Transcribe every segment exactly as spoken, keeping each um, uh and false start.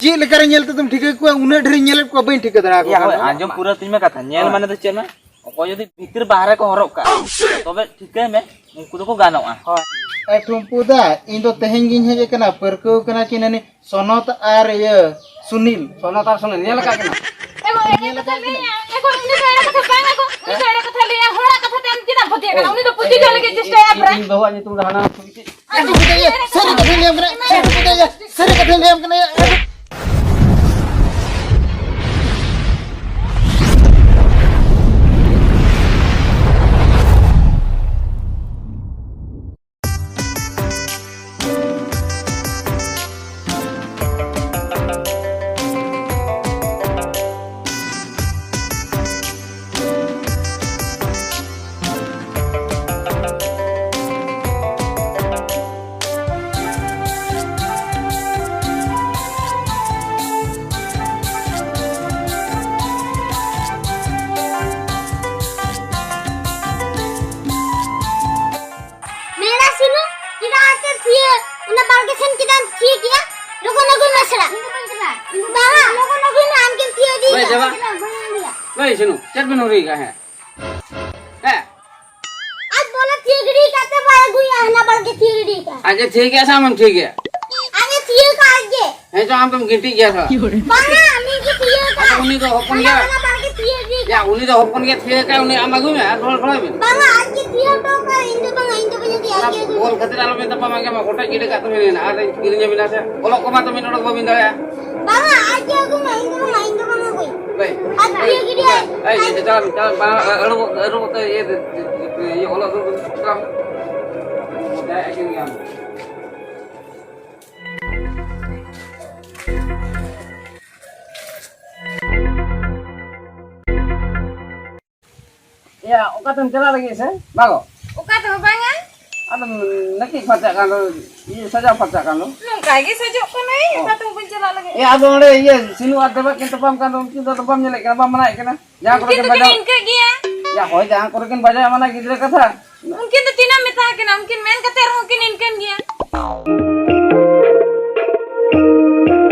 ᱪᱮᱫ ᱞᱮᱠᱟᱨᱮ ᱧᱮᱞ ᱛᱮᱫᱚᱢ ᱴᱷᱤᱠᱟᱹ ᱠᱚᱣᱟ? ᱩᱱᱟᱹᱜ ᱰᱷᱮᱨᱤᱧ ᱧᱮᱞᱮᱫ ᱠᱚᱣᱟ, ᱵᱟᱹᱧ ᱴᱷᱤᱠᱟᱹ ᱫᱟᱲᱮ ᱟᱠᱚ ᱭᱟ, ᱠᱟᱱᱟ᱾ ᱦᱳᱭ, ᱟᱸᱡᱚᱢ ᱯᱩᱨᱟᱹ ᱛᱤᱧ ᱢᱮ ᱠᱟᱛᱷᱟ᱾ ᱧᱮᱞ ᱦᱳᱭ᱾ ᱢᱟᱱᱮ ᱫᱚ ᱪᱮᱫ ᱢᱮ? ᱚᱠᱚᱭ ᱡᱩᱫᱤ ᱵᱷᱤᱛᱤᱨ ᱵᱟᱦᱨᱮ ᱠᱚ ᱦᱚᱨᱚᱜ ᱠᱟᱜᱼᱟ, ᱛᱚᱵᱮ ᱴᱷᱤᱠᱟᱹᱭ ᱢᱮ, ᱩᱱᱠᱩ ᱫᱚᱠᱚ ᱜᱟᱱᱚᱜᱼᱟ᱾ ᱦᱳᱭ᱾ ᱮ ᱴᱷᱩᱢᱯᱩ ᱫᱟ, ᱤᱧ ᱫᱚ ᱛᱮᱦᱮᱧ ᱜᱤᱧ ᱦᱮᱡ ᱟᱠᱟᱱᱟ, ᱯᱟᱹᱨᱠᱟᱹᱣ ᱠᱟᱱᱟ ᱠᱤᱱ ᱦᱟᱹᱱᱤ ᱥᱚᱱᱚᱛ ᱟᱨ ᱤᱭᱟᱹ ᱥᱩᱱᱤᱞ᱾ ᱥᱚᱱᱚᱛ ᱟᱨ ᱥᱩᱱᱤᱞ ᱧᱮᱞ ᱟᱠᱟᱫ ᱠᱤᱱᱟ? ᱮ ᱜᱚ, ᱮᱲᱮ ᱠᱟᱛᱷᱟ ᱞᱟᱹᱭᱟ, ᱮ ᱜᱚ, ᱤᱧ ᱫᱚ ᱮᱲᱮ ᱠᱟᱛᱷᱟ ᱵᱟᱝ ᱜᱚ, ᱩᱱᱤ ᱫᱚ ᱮᱲᱮ ᱠᱟᱛᱷᱟ ᱞᱟᱹᱭᱟ, ᱦᱚᱲᱟᱜ ᱠᱟᱛᱷᱟ ᱛᱮ ᱟᱢ ᱪᱮᱫᱟᱜ ᱮᱢ ᱯᱟᱹᱛᱭᱟᱹᱜ ᱠᱟᱱᱟ? ᱩᱱᱤ ᱫᱚ ᱯᱩᱛᱤ ᱡᱚᱝ ᱞᱟᱹᱜᱤᱫ ᱪᱮᱥᱴᱟᱭᱟ ᱯᱨᱟᱭ᱾ ᱤᱧ ᱵᱟᱹᱦᱩᱣᱟᱜ ᱧᱩᱛᱩᱢ ᱫᱚ ᱦᱟᱱᱟ ᱥᱩᱵᱤᱛᱤ᱾ ᱟᱹᱰᱤ ᱠᱟᱛᱷᱟ ᱜᱮ, ᱥᱟᱹᱨᱤ ᱠᱟᱛᱷᱟᱧ ᱞᱟᱹᱭᱟᱢ ᱠᱟᱱᱟ, ᱥᱟᱹᱨᱤ ᱠᱟᱛᱷᱟ ᱜᱮ, ᱥᱟᱹᱨᱤ ᱠᱟᱛᱷᱟᱧ ᱞᱟᱹᱭᱟᱢ ᱠᱟᱱᱟ᱾ ᱢᱮᱱᱟ ᱥᱤᱱᱩ, ᱪᱮᱫᱟᱜ ᱟᱢ ᱛᱮᱢ ᱛᱷᱤᱭᱟᱹ, ᱚᱱᱟ ᱵᱟᱲᱜᱮ ᱥᱮᱱ ᱪᱮᱫᱟᱜ ᱮᱢ ᱛᱷᱤᱭᱟᱹ ᱠᱮᱜᱼᱟ? ᱞᱚᱜᱚᱱ ᱟᱹᱜᱩᱭ ᱢᱮ ᱥᱮᱲᱟ᱾ ᱵᱟᱝᱟ, ᱞᱚᱜᱚᱱ ᱟᱹᱜᱩᱭ ᱢᱮ, ᱟᱢ ᱜᱮᱢ ᱛᱷᱤᱭᱟᱹ ᱤᱫᱤᱭᱮᱫᱟ᱾ ᱵᱟᱭ ᱪᱟᱵᱟ? ᱵᱟᱹᱧ ᱟᱹᱜᱩᱭᱟ᱾ ᱵᱟᱭ ᱥᱤᱱᱩ, ᱪᱮᱫ ᱵᱮᱱ ᱦᱩᱨᱤ ᱠᱟᱜᱼᱟ? ᱦᱮᱸ? ᱦᱮᱸ? ᱟᱡ ᱵᱚᱞᱮ ᱛᱷᱤᱭᱟᱹ ᱜᱤᱰᱤ ᱠᱟᱜ ᱛᱮ ᱵᱟᱭ ᱟᱹᱜᱩᱭᱟ, ᱦᱟᱱᱟ ᱵᱟᱲᱜᱮ ᱛᱷᱤᱭᱟᱹ ᱜᱤᱰᱤ ᱠᱟᱜᱼᱟ᱾ ᱟᱡ ᱮ ᱛᱷᱤᱭᱟᱹ ᱠᱮᱜᱼᱟ ᱥᱮ ᱟᱢᱮᱢ ᱛᱷᱤᱭᱟᱹ ᱠᱮᱜᱼᱟ? ᱟᱡ ᱮ ᱛᱷᱤᱭᱟᱹ ᱠᱟᱜᱼᱟ, ᱟᱡ ᱜᱮ᱾ ᱦᱮᱸ ᱪᱚ, ᱟᱢ ᱫᱚᱢ ᱜᱤᱱᱴᱤ ᱜᱮᱭᱟ ᱛᱚ᱾ ᱵᱟᱝᱟ, ᱟᱢ ᱜᱮ ᱛᱷᱤᱭᱟᱹ ᱠᱟᱜᱼᱟ᱾ ᱟᱫᱚ ᱩᱱᱤ ᱫᱚ ᱦᱚᱯᱚᱱ ᱦᱟᱱᱟ, ᱜᱮᱭᱟ᱾ ᱦᱟᱱᱟ ᱵᱟᱲᱜᱮ ᱛᱷᱤᱭᱟᱹ ᱜᱤᱰᱤ ᱭᱟ, ᱠᱟᱜᱼᱟ᱾ ᱩᱱᱤ ᱫᱚ ᱦᱚᱯᱚᱱ ᱜᱮᱭᱟ, ᱛᱷᱤᱭᱟᱹ ᱠᱟᱜᱼᱟ, ᱩᱱᱤ ᱟᱢ ᱟᱹᱜᱩᱭ ᱢᱮ, ᱟᱨ ᱫᱚᱦᱚᱲ ᱫᱚᱦᱚᱲ ᱢᱮ᱾ ᱵᱟᱝᱟ, ᱟᱡ ᱜᱮ ᱛᱷᱤᱭᱟᱹ ᱦᱚᱴᱚ ᱠᱟᱜᱼᱟ, ᱤᱧ ᱫᱚ ᱵᱟᱝᱟ, ᱤᱧ ᱫᱚ ᱵᱟᱹᱧ ᱤᱫᱤᱭᱟ, ᱟᱡ ᱜᱮ ᱟᱹᱜᱩᱭᱟ᱾ ᱵᱚᱞ ᱠᱷᱟᱹᱛᱤᱨ ᱟᱞᱚᱵᱮᱱ ᱛᱟᱯᱟᱢᱟ, ᱜᱮ ᱢᱟ ᱜᱚᱴᱟ ᱜᱤᱰᱤ ᱠᱟᱜ ᱛᱟᱵᱮᱱ ᱢᱮᱱᱟᱜᱼᱟ, ᱟᱨ ᱠᱤᱨᱤᱧ ᱟᱵᱤᱱᱟ ᱥᱮ? ᱚᱞᱚᱜ ᱠᱚᱢᱟ ᱛᱟᱵᱤᱱ ᱚᱰᱚᱠ ᱵᱟᱵᱤᱱ ᱫᱟᱲᱮᱭᱟᱜᱼᱟ᱾ ᱵᱟᱝᱟ, ᱟᱡ ᱜᱮ ᱟᱹᱜᱩ ᱢᱮ, ᱤᱧ ᱫᱚ ᱵᱟᱝᱟ, ᱤᱧ ᱫᱚ ᱵᱟᱝᱟ ᱟᱹᱜᱩᱭ᱾ ᱵᱟᱭ᱾ ᱟᱡ ᱜᱮ ᱜᱤᱰᱤᱭᱟᱭ᱾ ᱮᱭ, ᱟᱡ ᱜᱮ᱾ ᱪᱟᱞᱟᱜ ᱢᱮ, ᱪᱟᱞᱟᱜ ᱢᱮ, ᱟᱹᱨᱩᱵ, ᱟᱹᱨᱩᱵ ᱠᱟᱛᱮ ᱤᱭᱟᱹ, ᱤᱭᱟᱹ, ᱚᱞᱚᱜ ᱫᱩᱲᱩᱵ ᱠᱟᱱ᱾ ᱡᱟᱦᱟᱸᱭ ᱟᱹᱠᱷᱨᱤᱧ ᱜᱮᱭᱟ᱾ ᱮᱭᱟ, ᱚᱠᱟ ᱛᱮᱢ ᱪᱟᱞᱟᱜ ᱞᱟᱹᱜᱤᱫ ᱥᱮ? ᱵᱟᱝ᱾ ᱚᱠᱟ ᱛᱮᱦᱚᱸ ᱵᱟᱝᱟ᱾ ᱟᱫᱚᱢ ᱱᱟᱹᱠᱤᱡ ᱯᱷᱟᱨᱪᱟᱜ ᱠᱟᱱ ᱫᱚ, ᱤᱭᱟᱹ, ᱥᱟᱡᱟᱣ ᱯᱷᱟᱨᱪᱟᱜ ᱠᱟᱱ ᱫᱚ᱾ ᱱᱚᱝᱠᱟ ᱜᱮ ᱥᱟᱡᱚᱜ ᱠᱟᱱᱟᱹᱧ, ᱚ᱾ ᱚᱠᱟ ᱛᱮᱦᱚᱸ ᱵᱟᱹᱧ ᱪᱟᱞᱟᱜ ᱞᱟᱹᱜᱤᱫ᱾ ᱮ, ᱟᱫᱚ ᱚᱸᱰᱮ ᱤᱭᱟᱹ, ᱥᱤᱱᱩ ᱟᱨ ᱫᱮᱵᱟ ᱠᱤᱱ ᱛᱟᱯᱟᱢ ᱠᱟᱱ ᱫᱚ, ᱩᱱᱠᱤᱱ ᱫᱚ ᱟᱫᱚ ᱵᱟᱢ ᱧᱮᱞᱮᱫ ᱠᱤᱱᱟ, ᱵᱟᱢ ᱢᱟᱱᱟᱭᱮᱫ ᱠᱤᱱᱟ? ᱡᱟᱦᱟᱸ ᱠᱚᱨᱮ ᱩᱱᱠᱤᱱ ᱠᱤᱱ ᱫᱚᱠᱤᱱ ᱵᱟᱡᱟᱣ, ᱤᱱᱠᱟᱹᱜ ᱜᱮᱭᱟ᱾ ᱭᱟ, ᱦᱳᱭ, ᱡᱟᱦᱟᱸ ᱠᱚᱨᱮ ᱠᱤᱱ ᱵᱟᱡᱟᱣ, ᱢᱟᱱᱟ ᱜᱤᱫᱽᱨᱟᱹ ᱠᱟᱛᱷᱟ᱾ ᱩᱱᱠᱤᱱ ᱫᱚ ᱛᱤᱱᱟᱹᱜ ᱮᱢ ᱢᱮᱛᱟ ᱠᱤᱱᱟ, ᱩᱱᱠᱤᱱ ᱢᱮᱱ ᱠᱟᱛᱮ ᱨᱮᱦᱚᱸ ᱠᱤᱱ ᱤᱱᱠᱟᱹᱱ ᱜᱮᱭᱟ᱾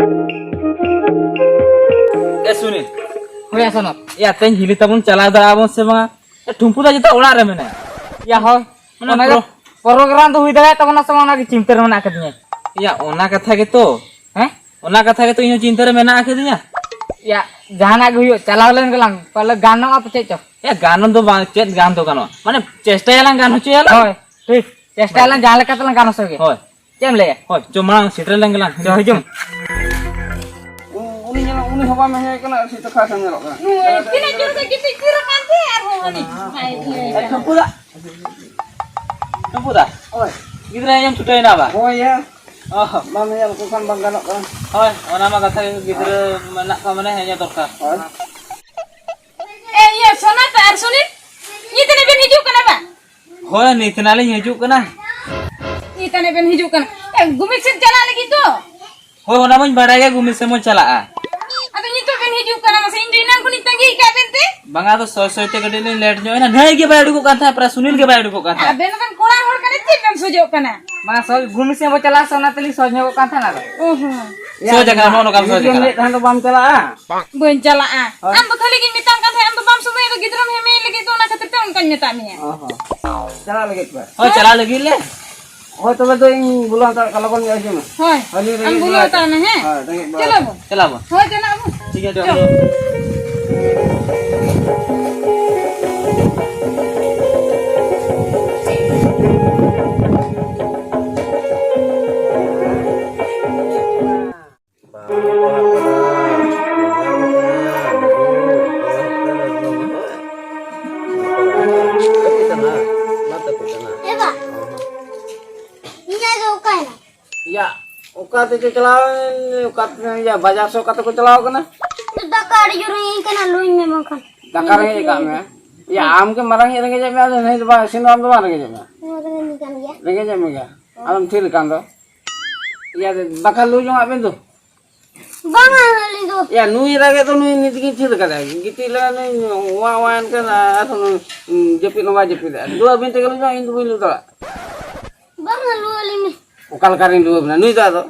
ᱦᱳᱭ, ᱥᱚᱱᱚᱛ᱾ ᱭᱟ, ᱛᱮᱦᱮᱧ ᱦᱤᱞᱤ ᱛᱟᱵᱚᱱ ᱪᱟᱞᱟᱣ ᱫᱟᱲᱮᱭᱟᱜᱼᱟ ᱵᱚᱱ ᱥᱮ ᱵᱟᱝᱟ? ᱮ, ᱴᱷᱩᱢᱯᱩ ᱫᱟ ᱡᱚᱛᱚ ᱚᱲᱟᱜ ᱨᱮ ᱢᱮᱱᱟᱭᱟ᱾ ᱭᱟ, ᱦᱳᱭ᱾ ᱚᱱᱟ ᱚᱱᱟ ᱜᱮ ᱯᱨᱳ- ᱯᱨᱳᱜᱨᱟᱢ ᱫᱚ ᱦᱩᱭ ᱫᱟᱲᱮᱭᱟᱜ ᱛᱟᱵᱚᱱᱟ ᱥᱮ ᱵᱟᱝ, ᱚᱱᱟ ᱜᱮ ᱪᱤᱱᱛᱟᱹ ᱨᱮ ᱢᱮᱱᱟᱜ ᱟᱠᱟᱫᱤᱧᱟ᱾ ᱭᱟ, ᱚᱱᱟ ᱠᱟᱛᱷᱟ ᱜᱮᱛᱚ᱾ ᱦᱮᱸ? ᱚᱱᱟ ᱠᱟᱛᱷᱟ ᱜᱮᱛᱚ ᱤᱧ ᱦᱚᱸ ᱪᱤᱱᱛᱟᱹ ᱨᱮ ᱢᱮᱱᱟᱜ ᱟᱠᱟᱫᱤᱧᱟ᱾ ᱭᱟ, ᱡᱟᱦᱟᱱᱟᱜ ᱜᱮ ᱦᱩᱭᱩᱜ, ᱪᱟᱞᱟᱣ ᱞᱮᱱ ᱜᱮᱞᱟᱝ, ᱯᱟᱞᱮ ᱜᱟᱱᱚᱜᱼᱟ ᱯᱟᱪᱮᱫ ᱪᱚ᱾ ᱭᱟ, ᱜᱟᱱ ᱫᱚ ᱵᱟᱝ, ᱪᱮᱫ ᱜᱟᱱ ᱫᱚ ᱜᱟᱱᱚᱜᱼᱟ? ᱢᱟᱱᱮ, ᱪᱮᱥᱴᱟᱭᱟᱞᱟᱝ ᱜᱟᱱ ᱦᱚᱪᱚᱭᱟᱞᱟᱝ᱾ ᱦᱳᱭ, ᱴᱷᱤᱠ᱾ ᱪᱮᱥᱴᱟᱭᱟᱞᱟᱝ ᱡᱟᱦᱟᱸ ᱞᱮᱠᱟ ᱛᱮᱞᱟᱝ ᱜᱟᱱ ᱦᱚᱪᱚ ᱜᱮ᱾ ᱦᱳᱭ᱾ ᱪᱮᱫ ᱮᱢ ᱞᱟᱹᱭᱟ? ᱦᱳᱭ, ᱪᱚ ᱢᱟᱲᱟᱝ ᱥᱮᱴᱮᱨ ᱞᱮᱱ ᱜᱮᱞᱟᱝ᱾ ᱪᱚ, ᱦᱤᱡᱩᱜ ᱢᱮ᱾ ᱩᱱᱤ ᱧᱮᱞ, ᱩᱱᱤ ᱦᱚᱸ ᱵᱟᱢ ᱦᱮᱡ ᱠᱟᱱᱟ, ᱥᱮ ᱛᱚ ᱠᱷᱟᱥ ᱮᱢ ᱧᱮᱞᱚᱜ ᱠᱟᱱᱟ᱾ ᱱᱩᱭ ᱛᱤᱱᱟᱹᱜ ᱡᱳᱨ ᱥᱮ ᱜᱤᱛᱤᱡ ᱛᱷᱤᱨ ᱟᱠᱟᱱ ᱛᱮ ᱟᱨᱦᱚᱸ ᱦᱟᱹᱱᱤ ᱵᱟᱭ ᱤᱭᱟᱹᱭ ᱮ, ᱠᱟᱱᱟ᱾ ᱴᱷᱩᱢᱯᱩ ᱫᱟ᱾ ᱴᱷᱩᱢᱯᱩ ᱫᱟ᱾ ᱦᱳᱭ᱾ ᱜᱤᱫᱽᱨᱟᱹ ᱧᱮᱞ ᱪᱷᱩᱴᱟᱹᱣ ᱮᱱᱟ ᱵᱟ? ᱦᱳᱭ ᱭᱟ᱾ ᱚ ᱦᱚᱸ᱾ ᱵᱟᱢ ᱧᱮᱞ ᱞᱮᱠᱚ ᱠᱷᱟᱱ ᱵᱟᱝ ᱜᱟᱱᱚᱜ ᱠᱟᱱᱟ᱾ ᱦᱳᱭ, ᱚᱱᱟ ᱢᱟ ᱠᱟᱛᱷᱟ ᱜᱮ, ᱜᱤᱫᱽᱨᱟᱹ ᱢᱮᱱᱟᱜ ᱠᱚᱣᱟ ᱢᱟᱱᱮ ᱦᱮᱡ ᱫᱚᱨᱠᱟᱨ᱾ ᱦᱳᱭ᱾ ᱮ, ᱤᱭᱟᱹ, ᱥᱳᱱᱟᱛᱟ ᱟᱨ ᱥᱩᱱᱤᱞ, ᱱᱤᱛ ᱟᱹᱱᱤᱡ ᱵᱮᱱ ᱦᱤᱡᱩᱜ ᱠᱟᱱᱟ ᱵᱟᱝ? ᱦᱳᱭ, ᱱᱤᱛ ᱱᱟᱜ ᱞᱤᱧ ᱦᱤᱡᱩᱜ ᱠᱟᱱᱟ᱾ ᱱᱤᱛ ᱟᱹᱱᱤᱡ ᱵᱮᱱ ᱦᱤᱡᱩᱜ ᱠᱟᱱᱟ? ᱮ, ᱜᱩᱢᱤᱫ ᱥᱮᱫ ᱪᱟᱞᱟᱜ ᱞᱟᱹᱜᱤᱫ ᱫᱚ᱾ ᱦᱳᱭ, ᱚᱱᱟ ᱢᱟᱧ ᱵᱟᱲᱟᱭ ᱜᱮ, ᱜᱩᱢᱤᱫ ᱥᱮᱫ ᱵᱚᱱ ᱪᱟᱞᱟᱜᱼᱟ᱾ ᱟᱫᱚ ᱱᱤᱛᱚᱜ ᱵᱮᱱ ᱦᱤᱡᱩᱜ ᱠᱟᱱᱟ, ᱢᱟᱥᱮ ᱤᱧ ᱫᱚ ᱮᱱᱟᱝ ᱠᱷᱚᱱᱤᱧ ᱛᱟᱺᱜᱤ ᱠᱟᱜ ᱵᱮᱱ ᱛᱮ᱾ ᱵᱟᱝᱟ, ᱟᱫᱚ ᱥᱚᱭ ᱥᱚᱭ ᱛᱮ ᱠᱟᱹᱴᱤᱡ ᱞᱤᱧ ᱞᱮᱴ ᱧᱚᱜ ᱮᱱᱟ, ᱱᱟᱹᱭ ᱜᱮ ᱵᱟᱭ ᱩᱰᱩᱠᱚᱜ ᱠᱟᱱ ᱛᱟᱦᱮᱸᱫ, ᱯᱨᱟᱭ ᱥᱩᱱᱤᱞ ᱜᱮ ᱵᱟᱭ ᱩᱰᱩᱠᱚᱜ ᱠᱟᱱ ᱛᱟᱦᱮᱸᱫ᱾ ᱟᱵᱮᱱ ᱫᱚᱵᱮᱱ ᱠᱚᱲᱟ ᱦᱚᱲ ᱠᱟᱱᱟ, ᱪᱮᱫ ᱵᱮᱱ ᱥᱚᱡᱚᱜ ᱠᱟᱱᱟ? ᱢᱟ, ᱥᱚᱡ-, ᱜᱩᱢᱤᱫ ᱥᱮᱫ ᱵᱚ ᱪᱟᱞᱟᱜᱼᱟ ᱥᱮ, ᱚᱱᱟ ᱛᱮᱞᱤᱧ ᱥᱚᱡ ᱧᱚᱜᱚᱜ ᱠᱟᱱ ᱛᱟᱦᱮᱸᱱᱟ᱾ ᱚ ᱦᱚᱸ᱾ ᱥᱚᱡ ᱟᱠᱟᱱᱟ, ᱱᱚᱜᱼᱚ ᱱᱚᱝᱠᱟᱢ ᱥᱚᱡ ᱟᱠᱟᱱᱟ᱾ ᱞᱟᱹᱭᱮᱫ ᱛᱟᱦᱮᱸᱱ ᱫᱚ ᱵᱟᱢ ᱪᱟᱞᱟᱜᱼᱟ? ᱵᱟᱹᱧ ᱪᱟᱞᱟᱜᱼᱟ᱾ ᱦᱳᱭ᱾ ᱟᱢ ᱫᱚ ᱠᱷᱟᱹᱞᱤ ᱜᱤᱧ ᱢᱮᱛᱟᱢ ᱠᱟᱱ ᱛᱟᱦᱮᱸᱫ, ᱟᱢ ᱫᱚ ᱵᱟᱢ ᱥᱚᱢᱚᱭᱚᱜ ᱞᱟᱹᱜᱤᱫ ᱫᱚ, ᱚᱱᱟ ᱠᱷᱟᱹᱛᱤᱨ ᱛᱮ ᱚᱱᱠᱟᱧ ᱢᱮᱛᱟᱫ ᱢᱮᱭᱟ᱾ ᱚ ᱦᱚᱸ᱾ ᱪᱟᱞᱟᱜ ᱞᱟᱹᱜᱤᱫ ᱯᱮ? ᱦᱳᱭ, ᱪᱟᱞᱟᱜ ᱞᱟᱹᱜᱤᱫ ᱞᱮ᱾ ᱦᱳᱭ, ᱛᱚᱵᱮ ᱫᱚ ᱤᱧ ᱵᱚᱞᱚ ᱦᱟᱛᱟᱲᱚᱜ ᱠᱟᱱᱟ, ᱞᱚᱜᱚᱱ ᱧᱚᱜ ᱦᱤᱡᱩᱜ ᱢᱮ᱾ ᱦᱳᱭ, ᱦᱳᱭ, ᱞᱤᱧ ᱟᱢ ᱨᱮᱸᱜᱮᱡ ᱵᱚᱞᱚ ᱵᱟᱲᱟ ᱦᱟᱛᱟᱲ ᱢᱮ, ᱦᱮᱸ? ᱦᱳᱭ, ᱨᱮᱸᱜᱮᱡ ᱵᱟᱲᱟ ᱪᱚᱞᱚ ᱠᱟᱱᱟ᱾ ᱵᱚᱱ᱾ ᱪᱟᱞᱟᱜ ᱟᱵᱚᱱ᱾ ᱦᱳᱭ, ᱪᱟᱞᱟᱜ ᱟᱵᱚᱱ᱾ ᱴᱷᱤᱠ ᱜᱮᱭᱟ, ᱪᱚ᱾ ᱪᱚ᱾ ᱮ ᱵᱟ, ᱤᱧ ᱟᱭᱳ ᱫᱚ ᱚᱠᱟᱭᱮᱱᱟ? ᱭᱟ, ᱚᱠᱟ ᱛᱮᱪᱚ ᱪᱟᱞᱟᱣ ᱮᱱ, ᱚᱠᱟ ᱛᱮ, ᱭᱟ, ᱵᱟᱡᱟᱨ ᱥᱮᱫ ᱚᱠᱟ ᱛᱮᱠᱚ ᱪᱟᱞᱟᱣ ᱠᱟᱱᱟ? ᱫᱟᱠᱟ ᱟᱹᱰᱤ ᱡᱳᱨ ᱨᱮᱸᱜᱮᱡ ᱠᱟᱱᱟ, ᱞᱟᱹᱭᱟᱹᱧ ᱢᱮ ᱵᱟᱝᱠᱷᱟᱱ᱾ ᱫᱟᱠᱟ ᱨᱮᱸᱜᱮᱡ ᱟᱠᱟᱫ ᱢᱮᱭᱟ? ᱭᱟ, ᱟᱢ ᱜᱮ ᱢᱟᱨᱟᱝ ᱧᱚᱜ ᱨᱮᱸᱜᱮᱡ ᱮᱫ ᱢᱮᱭᱟ, ᱟᱫᱚ ᱱᱩᱭ ᱫᱚ ᱵᱟᱝ, ᱤᱥᱤᱱ ᱫᱚ ᱟᱢ ᱫᱚ ᱵᱟᱝ ᱨᱮᱸᱜᱮᱡ ᱮᱫ ᱢᱮᱭᱟ? ᱱᱚᱣᱟ ᱫᱚ ᱨᱮᱸᱜᱮᱡ ᱠᱟᱱ ᱜᱮᱭᱟ᱾ ᱨᱮᱸᱜᱮᱡ ᱮᱫ ᱢᱮᱜᱮᱭᱟ, ᱟᱫᱚᱢ ᱛᱷᱤᱨ ᱟᱠᱟᱱ ᱫᱚ᱾ ᱭᱟ, ᱫᱟᱠᱟ ᱞᱩ ᱡᱚᱝᱟᱜ ᱵᱮᱱ ᱫᱚ᱾ ᱵᱟᱝᱟ, ᱟᱹᱞᱤᱧ ᱫᱚ᱾ ᱭᱟ, ᱱᱩᱭ ᱨᱟᱜᱮᱫ ᱫᱚ, ᱱᱩᱭ ᱱᱤᱛ ᱜᱮ ᱛᱷᱤᱨ ᱟᱠᱟᱫᱟᱭ᱾ ᱜᱤᱛᱤᱡ ᱞᱮᱱᱟ ᱱᱩᱭ, ᱣᱟ ᱣᱟ ᱮᱱ ᱠᱷᱟᱱ ᱟᱨᱦᱚᱸ ᱱᱩᱭ, ᱩᱸ, ᱡᱟᱹᱯᱤᱫ ᱦᱚᱸ ᱵᱟᱭ ᱡᱟᱹᱯᱤᱫᱟ᱾ ᱫᱩ ᱟᱹᱵᱤᱱ ᱛᱮᱜᱮ ᱞᱩ ᱡᱚᱝ, ᱤᱧ ᱫᱚ ᱵᱟᱹᱧ ᱞᱩ ᱫᱟᱲᱮᱭᱟᱜᱼᱟ᱾ ᱵᱟᱝᱟ, ᱞᱩ ᱟᱹᱞᱤᱧ ᱢᱮ᱾ ᱚᱠᱟ ᱞᱮᱠᱟ ᱨᱤᱧ ᱞᱩ ᱟᱵᱤᱱᱟ? ᱱᱩᱭ ᱫᱚ ᱟᱫᱚ᱾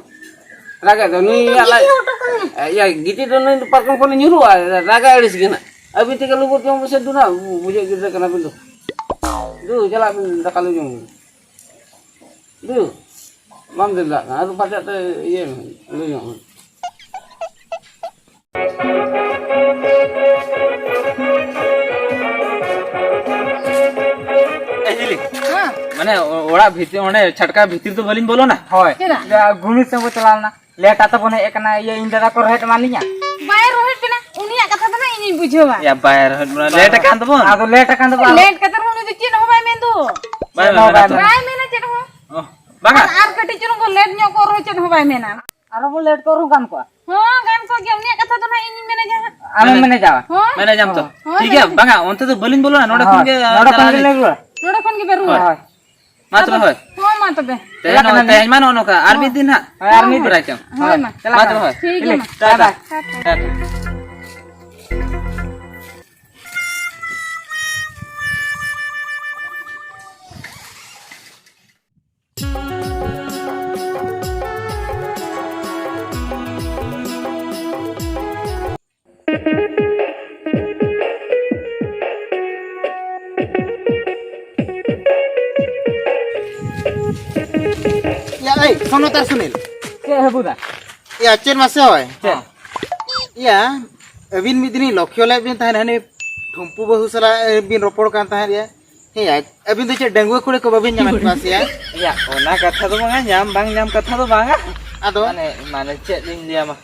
ᱨᱟᱜᱟᱭ ᱫᱚ ᱱᱩᱭᱟᱜ ᱞᱟᱡ᱾ ᱜᱤᱛᱤᱡ ᱦᱚᱴᱚ ᱠᱟᱜ ᱢᱮ᱾ ᱮ, ᱤᱭᱟᱹ, ᱜᱤᱛᱤᱡ ᱫᱚ ᱱᱩᱭ ᱫᱚ ᱯᱟᱨᱠᱚᱢ ᱠᱷᱚᱱᱮ ᱧᱩᱨᱩᱜᱼᱟ, ᱨᱟᱜᱟᱭ ᱟᱹᱲᱤᱥ ᱜᱮ ᱱᱟᱜ᱾ ᱟᱹᱵᱤᱱ ᱛᱮᱜᱮ ᱞᱩᱵᱩᱨ ᱡᱚᱢ ᱢᱮᱥᱮ ᱫᱩ ᱱᱟᱜ, ᱵᱩᱡᱷᱟᱹᱣ ᱜᱤᱫᱽᱨᱟᱹ ᱠᱟᱱᱟ ᱵᱤᱱ ᱫᱚ᱾ ᱫᱩ, ᱪᱟᱞᱟᱜ ᱵᱤᱱ ᱫᱟᱠᱟ ᱞᱩ ᱡᱚᱝ ᱵᱤᱱ᱾ ᱫᱩ, ᱵᱟᱢ ᱫᱟᱹᱲ ᱫᱟᱲᱮᱭᱟᱜ ᱠᱟᱱᱟ, ᱟᱫᱚ ᱯᱟᱨᱪᱟᱜ ᱛᱮ ᱤᱭᱟᱹ ᱢᱮ, ᱞᱩ ᱧᱚᱜ ᱢᱮ᱾ ᱮ ᱦᱤᱞᱤ, ᱦᱮᱸ᱾ ᱢᱟᱱᱮ ᱚ-, ᱚᱲᱟᱜ ᱵᱷᱤᱛᱤᱨ, ᱚᱸᱰᱮ ᱪᱷᱟᱴᱠᱟ ᱵᱷᱤᱛᱤᱨ ᱫᱚ ᱵᱟᱹᱞᱤᱧ ᱵᱚᱞᱚᱱᱟ? ᱦᱳᱭ᱾ ᱪᱮᱫᱟᱜ? ᱡᱟ ᱜᱩᱢᱤ ᱥᱮᱫ ᱵᱚ ᱪᱟᱞᱟᱣ ᱞᱮᱱᱟ᱾ ᱞᱮᱴ ᱟᱛᱚ ᱵᱚᱱ ᱦᱮᱡ ᱟᱠᱟᱱᱟ, ᱤᱭᱟᱹ, ᱤᱧ ᱫᱟᱫᱟ ᱠᱚ ᱨᱚᱦᱮᱫ ᱮᱢᱟᱱ ᱞᱤᱧᱟ᱾ ᱵᱟᱭ ᱨᱚᱦᱮᱫ ᱵᱮᱱᱟ, ᱩᱱᱤᱭᱟᱜ ᱠᱟᱛᱷᱟ ᱫᱚ ᱱᱟᱜ ᱤᱧᱤᱧ ᱵᱩᱡᱷᱟᱹᱣᱟ᱾ ᱭᱟ, ᱵᱟᱭ ᱨᱚᱦᱮᱫ ᱵᱮᱱᱟ, ᱞᱮᱴ ᱟᱠᱟᱱ ᱫᱚᱵᱚᱱ᱾ ᱟᱫᱚ ᱞᱮᱴ ᱠᱟᱛᱮ ᱨᱮᱦᱚᱸ ᱩᱱᱤ ᱫᱚ ᱪᱮᱫ ᱦᱚᱸ ᱵᱟᱭ ᱢᱮᱱ ᱫᱚ᱾ ᱵᱟᱭ ᱪᱮᱫ ᱦᱚᱸ ᱢᱮᱱᱟ, ᱵᱟᱭ ᱢᱮᱱᱟ᱾ ᱵᱟᱭ ᱢᱮᱱᱟ ᱪᱮᱫ ᱦᱚᱸ᱾ ᱚ, ᱵᱟᱝᱟ᱾ ᱟᱨ, ᱟᱨ ᱠᱟᱹᱴᱤᱡ ᱪᱩᱞᱩᱝ ᱵᱚ ᱞᱮᱴ ᱧᱚᱜ ᱠᱚᱜ ᱨᱮᱦᱚᱸ ᱪᱮᱫ ᱦᱚᱸ ᱵᱟᱭ ᱢᱮᱱᱟ᱾ ᱟᱨᱚ ᱵᱚ ᱞᱮᱴ ᱠᱚᱜ ᱨᱮᱦᱚᱸ ᱜᱟᱱ ᱠᱚᱜᱼᱟ᱾ ᱦᱚᱸ, ᱜᱟᱱ ᱠᱚᱜ ᱜᱮᱭᱟ, ᱩᱱᱤᱭᱟᱜ ᱠᱟᱛᱷᱟ ᱫᱚ ᱱᱟᱜ ᱤᱧᱤᱧ ᱢᱮᱱᱮᱡᱟ ᱦᱟᱸᱜ᱾ ᱟᱢᱮᱢ ᱢᱮᱱᱮᱡᱟ? ᱦᱚᱸ᱾ ᱢᱮᱱᱮᱡᱟᱢ ᱛᱚ᱾ ᱦᱚᱸ, ᱴᱷᱤᱠ ᱜᱮᱭᱟ, ᱢᱮᱱᱮᱡᱟᱹᱧ᱾ ᱵᱟᱝᱟ, ᱚᱱᱛᱮ ᱫᱚ ᱵᱟᱹᱞᱤᱧ ᱵᱚᱞᱚᱱᱟ, ᱱᱚᱰᱮ ᱦᱳᱭ, ᱠᱷᱚᱱ ᱜᱮ ᱱᱚᱰᱮ ᱠᱷᱚᱱ ᱪᱟᱞᱟᱜ ᱜᱮ ᱟᱹᱞᱤᱧ᱾ ᱞᱮ ᱨᱩᱣᱟᱹᱲᱟ᱾ ᱱᱚᱰᱮ ᱠᱷᱚᱱ ᱜᱮᱯᱮ ᱨᱩᱣᱟᱹᱲᱟ? ᱦᱳᱭ᱾ ᱢᱟ ᱛᱚᱵᱮ ᱦᱳᱭ᱾ ᱦᱳᱭ᱾ ᱦᱳᱭ᱾ ᱛᱮᱦᱮᱧ ᱢᱟ ᱱᱚᱜᱼᱚ ᱱᱚᱝᱠᱟ, ᱟᱨ ᱢᱤᱫ ᱫᱤᱱ ᱦᱟᱸᱜ᱾ ᱦᱳᱭ, ᱟᱨ ᱢᱤᱫ ᱫᱤᱱ᱾ ᱵᱟᱲᱟᱭ ᱠᱮᱫᱟᱢ᱾ ᱦᱳᱭ, ᱢᱟ᱾ ᱪᱟᱞᱟᱜ ᱢᱟ ᱠᱟᱱᱟ᱾ ᱛᱚᱵᱮ, ᱦᱳᱭ᱾ ᱴᱷᱤᱠ ᱜᱮᱭᱟ, ᱢᱟ᱾ ᱴᱟᱴᱟ᱾ ᱴᱟᱴᱟ᱾ ᱴᱟᱴᱟ᱾ ᱭᱟ, ᱮᱭ, ᱥᱚᱱᱚᱛ ᱟᱨ ᱥᱩᱱᱤᱞ᱾ ᱪᱮᱫ ᱦᱟᱹᱵᱩᱫᱟ? ᱭᱟ, ᱪᱮᱫ ᱢᱟᱥᱮ ᱦᱳᱭ? ᱪᱮᱫ? ᱭᱟ, ᱟᱹᱵᱤᱱ ᱢᱤᱫ ᱫᱤᱱᱤᱧ ᱞᱚᱠᱠᱷᱚ ᱞᱮᱫ ᱵᱤᱱ ᱛᱟᱦᱮᱸᱫ, ᱦᱟᱹᱱᱤ ᱴᱷᱩᱢᱯᱩ ᱵᱟᱹᱦᱩ ᱥᱟᱞᱟᱜ, ᱮ, ᱵᱤᱱ ᱨᱚᱯᱚᱲ ᱠᱟᱱ ᱛᱟᱦᱮᱸᱫ ᱭᱟ᱾ ᱦᱮᱸ ᱭᱟ, ᱟᱹᱵᱤᱱ ᱫᱚ ᱪᱮᱫ ᱰᱟᱺᱜᱩᱣᱟᱹ ᱠᱩᱲᱤ ᱠᱚ ᱵᱟᱹᱵᱤᱱ ᱧᱟᱢᱮᱫ ᱠᱚᱣᱟ ᱥᱮ ᱭᱟ? ᱭᱟ, ᱚᱱᱟ ᱠᱟᱛᱷᱟ ᱫᱚ ᱵᱟᱝᱟ, ᱧᱟᱢ ᱵᱟᱝ ᱧᱟᱢ ᱠᱟᱛᱷᱟ ᱫᱚ ᱵᱟᱝᱟ᱾ ᱟᱫᱚ? ᱢᱟᱱᱮ, ᱢᱟᱱᱮ ᱪᱮᱫ ᱞᱤᱧ ᱞᱟᱹᱭᱟᱢᱟ?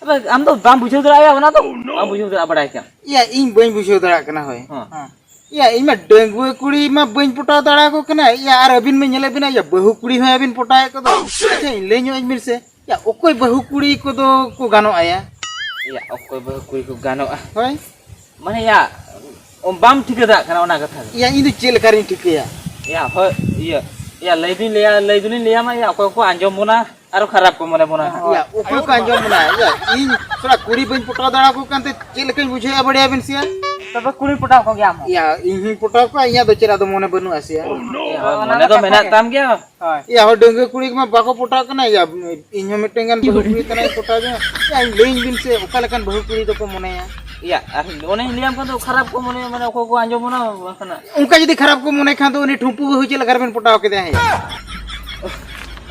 ᱟᱫᱚ ᱟᱢ ᱫᱚ ᱵᱟᱢ ᱵᱩᱡᱷᱟᱹᱣ ᱫᱟᱲᱮᱭᱟᱜᱼᱟ, ᱚᱱᱟ ᱫᱚ ᱵᱟᱢ ᱵᱩᱡᱷᱟᱹᱣ ᱫᱟᱲᱮᱭᱟᱜᱼᱟ, ᱵᱟᱲᱟᱭ ᱠᱮᱫᱟᱢ᱾ ᱭᱟ, ᱤᱧ ᱵᱟᱹᱧ ᱵᱩᱡᱷᱟᱹᱣ ᱫᱟᱲᱮᱭᱟᱜ ᱠᱟᱱᱟ ᱦᱳᱭ᱾ ᱦᱮᱸ᱾ ᱭᱟ, ᱤᱧ ᱢᱟ ᱰᱟᱺᱜᱩᱣᱟᱹ ᱠᱩᱲᱤ ᱢᱟ ᱵᱟᱹᱧ ᱯᱚᱴᱟᱣ ᱫᱟᱲᱮᱭᱟᱠᱚ ᱠᱟᱱᱟ᱾ ᱭᱟ, ᱟᱨ ᱟᱹᱵᱤᱱ ᱢᱟ ᱧᱮᱞᱮᱫ ᱵᱤᱱᱟ, ᱭᱟ, ᱵᱟᱹᱦᱩ ᱠᱩᱲᱤ ᱦᱚᱸ ᱟᱹᱵᱤᱱ ᱯᱚᱴᱟᱣᱮᱫ ᱠᱚᱫᱚ᱾ ᱟᱪᱪᱷᱟ, ᱤᱧ ᱞᱟᱹᱭ ᱧᱚᱜ ᱟᱹᱧ ᱵᱤᱱ ᱥᱮ᱾ ᱭᱟ, ᱚᱠᱚᱭ ᱵᱟᱹᱦᱩ ᱠᱩᱲᱤ ᱠᱚᱫᱚ ᱠᱚ ᱜᱟᱱᱚᱜᱼᱟ ᱭᱟ? ᱭᱟ, ᱚᱠᱚᱭ ᱵᱟᱹᱦᱩ ᱠᱩᱲᱤ ᱠᱚ ᱜᱟᱱᱚᱜᱼᱟ? ᱦᱳᱭ᱾ ᱢᱟᱱᱮ ᱭᱟ, ᱵᱟᱢ ᱴᱷᱤᱠᱟᱹ ᱫᱟᱲᱮᱭᱟᱜ ᱠᱟᱱᱟ ᱚᱱᱟ ᱠᱟᱛᱷᱟ ᱜᱮ᱾ ᱭᱟ, ᱤᱧ ᱫᱚ ᱪᱮᱫ ᱞᱮᱠᱟ ᱨᱤᱧ ᱴᱷᱤᱠᱟᱹᱭᱟ? ᱭᱟ, ᱦᱳᱭ, ᱤᱭᱟᱹ, ᱭᱟ, ᱞᱟᱹᱭ ᱫᱩᱧ ᱞᱟᱹᱭᱟ, ᱞᱟᱹᱭ ᱫᱚᱞᱤᱧ ᱞᱟᱹᱭᱟ ᱢᱟ, ᱭᱟ, ᱚᱠᱚᱭ ᱠᱚ ᱟᱸᱡᱚᱢ ᱵᱚᱱᱟ, ᱟᱨᱚ ᱠᱷᱟᱨᱟᱯ ᱠᱚ ᱢᱚᱱᱮ ᱵᱚᱱᱟ ᱦᱟᱸᱜ᱾ ᱭᱟ, ᱚᱠᱚᱭ ᱠᱚ ᱟᱸᱡᱚᱢ ᱵᱚᱱᱟ? ᱭᱟ, ᱤᱧ ᱛᱷᱚᱲᱟ ᱠᱩᱲᱤ ᱵᱟᱹᱧ ᱯᱚᱴᱟᱣ ᱫᱟᱲᱮᱭᱟᱠᱚ ᱠᱟᱱᱛᱮ ᱪᱮᱫ ᱞᱮᱠᱟᱧ ᱵᱩᱡᱷᱟᱹᱣᱮᱫᱼᱟ ᱵᱟᱲᱟᱭᱟᱵᱤᱱ ᱥᱮ ᱭᱟ? ᱛᱚᱵᱮ ᱠᱩᱲᱤ ᱯᱚᱴᱟᱣ ᱠᱚᱜᱮ ᱟᱢ ᱦᱚᱸ᱾ ᱭᱟ, ᱤᱧ ᱦᱚᱸᱧ ᱯᱚᱴᱟᱣ ᱠᱚᱣᱟ, ᱤᱧᱟᱜ ᱫᱚ ᱪᱮᱫ ᱟᱫᱚ ᱢᱚᱱᱮ ᱵᱟᱹᱱᱩᱜᱼᱟ ᱥᱮ᱾ ᱚᱱᱟ ᱢᱚᱱᱮ ᱫᱚ ᱫᱚ ᱠᱟᱛᱷᱟ ᱢᱮᱱᱟᱜ ᱜᱮ᱾ ᱛᱟᱢ ᱜᱮᱭᱟ᱾ ᱦᱳᱭ᱾ ᱭᱟ, ᱦᱚᱲ ᱰᱟᱺᱜᱩᱣᱟᱹ ᱠᱩᱲᱤ ᱠᱚᱢᱟ ᱵᱟᱠᱚ ᱯᱚᱴᱟᱣ ᱠᱟᱱᱟ᱾ ᱭᱟ, ᱤᱧ ᱦᱚᱸ ᱢᱤᱫᱴᱮᱱ ᱜᱟᱱ ᱵᱟᱹᱦᱩ ᱠᱩᱲᱤ ᱛᱟᱱᱟᱧ ᱯᱚᱴᱟᱣ ᱡᱚᱝᱟ᱾ ᱭᱟ, ᱤᱧ ᱞᱟᱹᱭᱟᱹᱧ ᱵᱤᱱ ᱥᱮ, ᱚᱠᱟ ᱞᱮᱠᱟᱱ ᱵᱟᱹᱦᱩ ᱠᱩᱲᱤ ᱫᱚᱠᱚ ᱢᱚᱱᱮᱭᱟ? ᱭᱟ, ᱟᱨ ᱚᱱᱮᱧ ᱞᱟᱹᱭᱟᱢ ᱠᱟᱱ ᱫᱚ, ᱠᱷᱟᱨᱟᱯ ᱠᱚ ᱢᱚᱱᱮᱭᱟ, ᱢᱟᱱᱮ ᱚᱠᱚᱭ ᱠᱚ ᱟᱸᱡᱚᱢ ᱚᱱᱟ ᱵᱟᱝ ᱠᱟᱱᱟ᱾ ᱚᱱᱠᱟ ᱡᱩᱫᱤ ᱠᱷᱟᱨᱟᱯ ᱠᱚ ᱢᱚᱱᱮ ᱠᱷᱟᱱ ᱫᱚ, ᱩᱱᱤ ᱴᱷᱩᱢᱯᱩ ᱵᱟᱹᱦᱩ ᱪᱮᱫ ᱞᱮᱠᱟ ᱨᱮᱵᱮᱱ ᱯᱚᱴᱟᱣ ᱠᱮᱫᱮᱭᱟ? ᱭᱟ,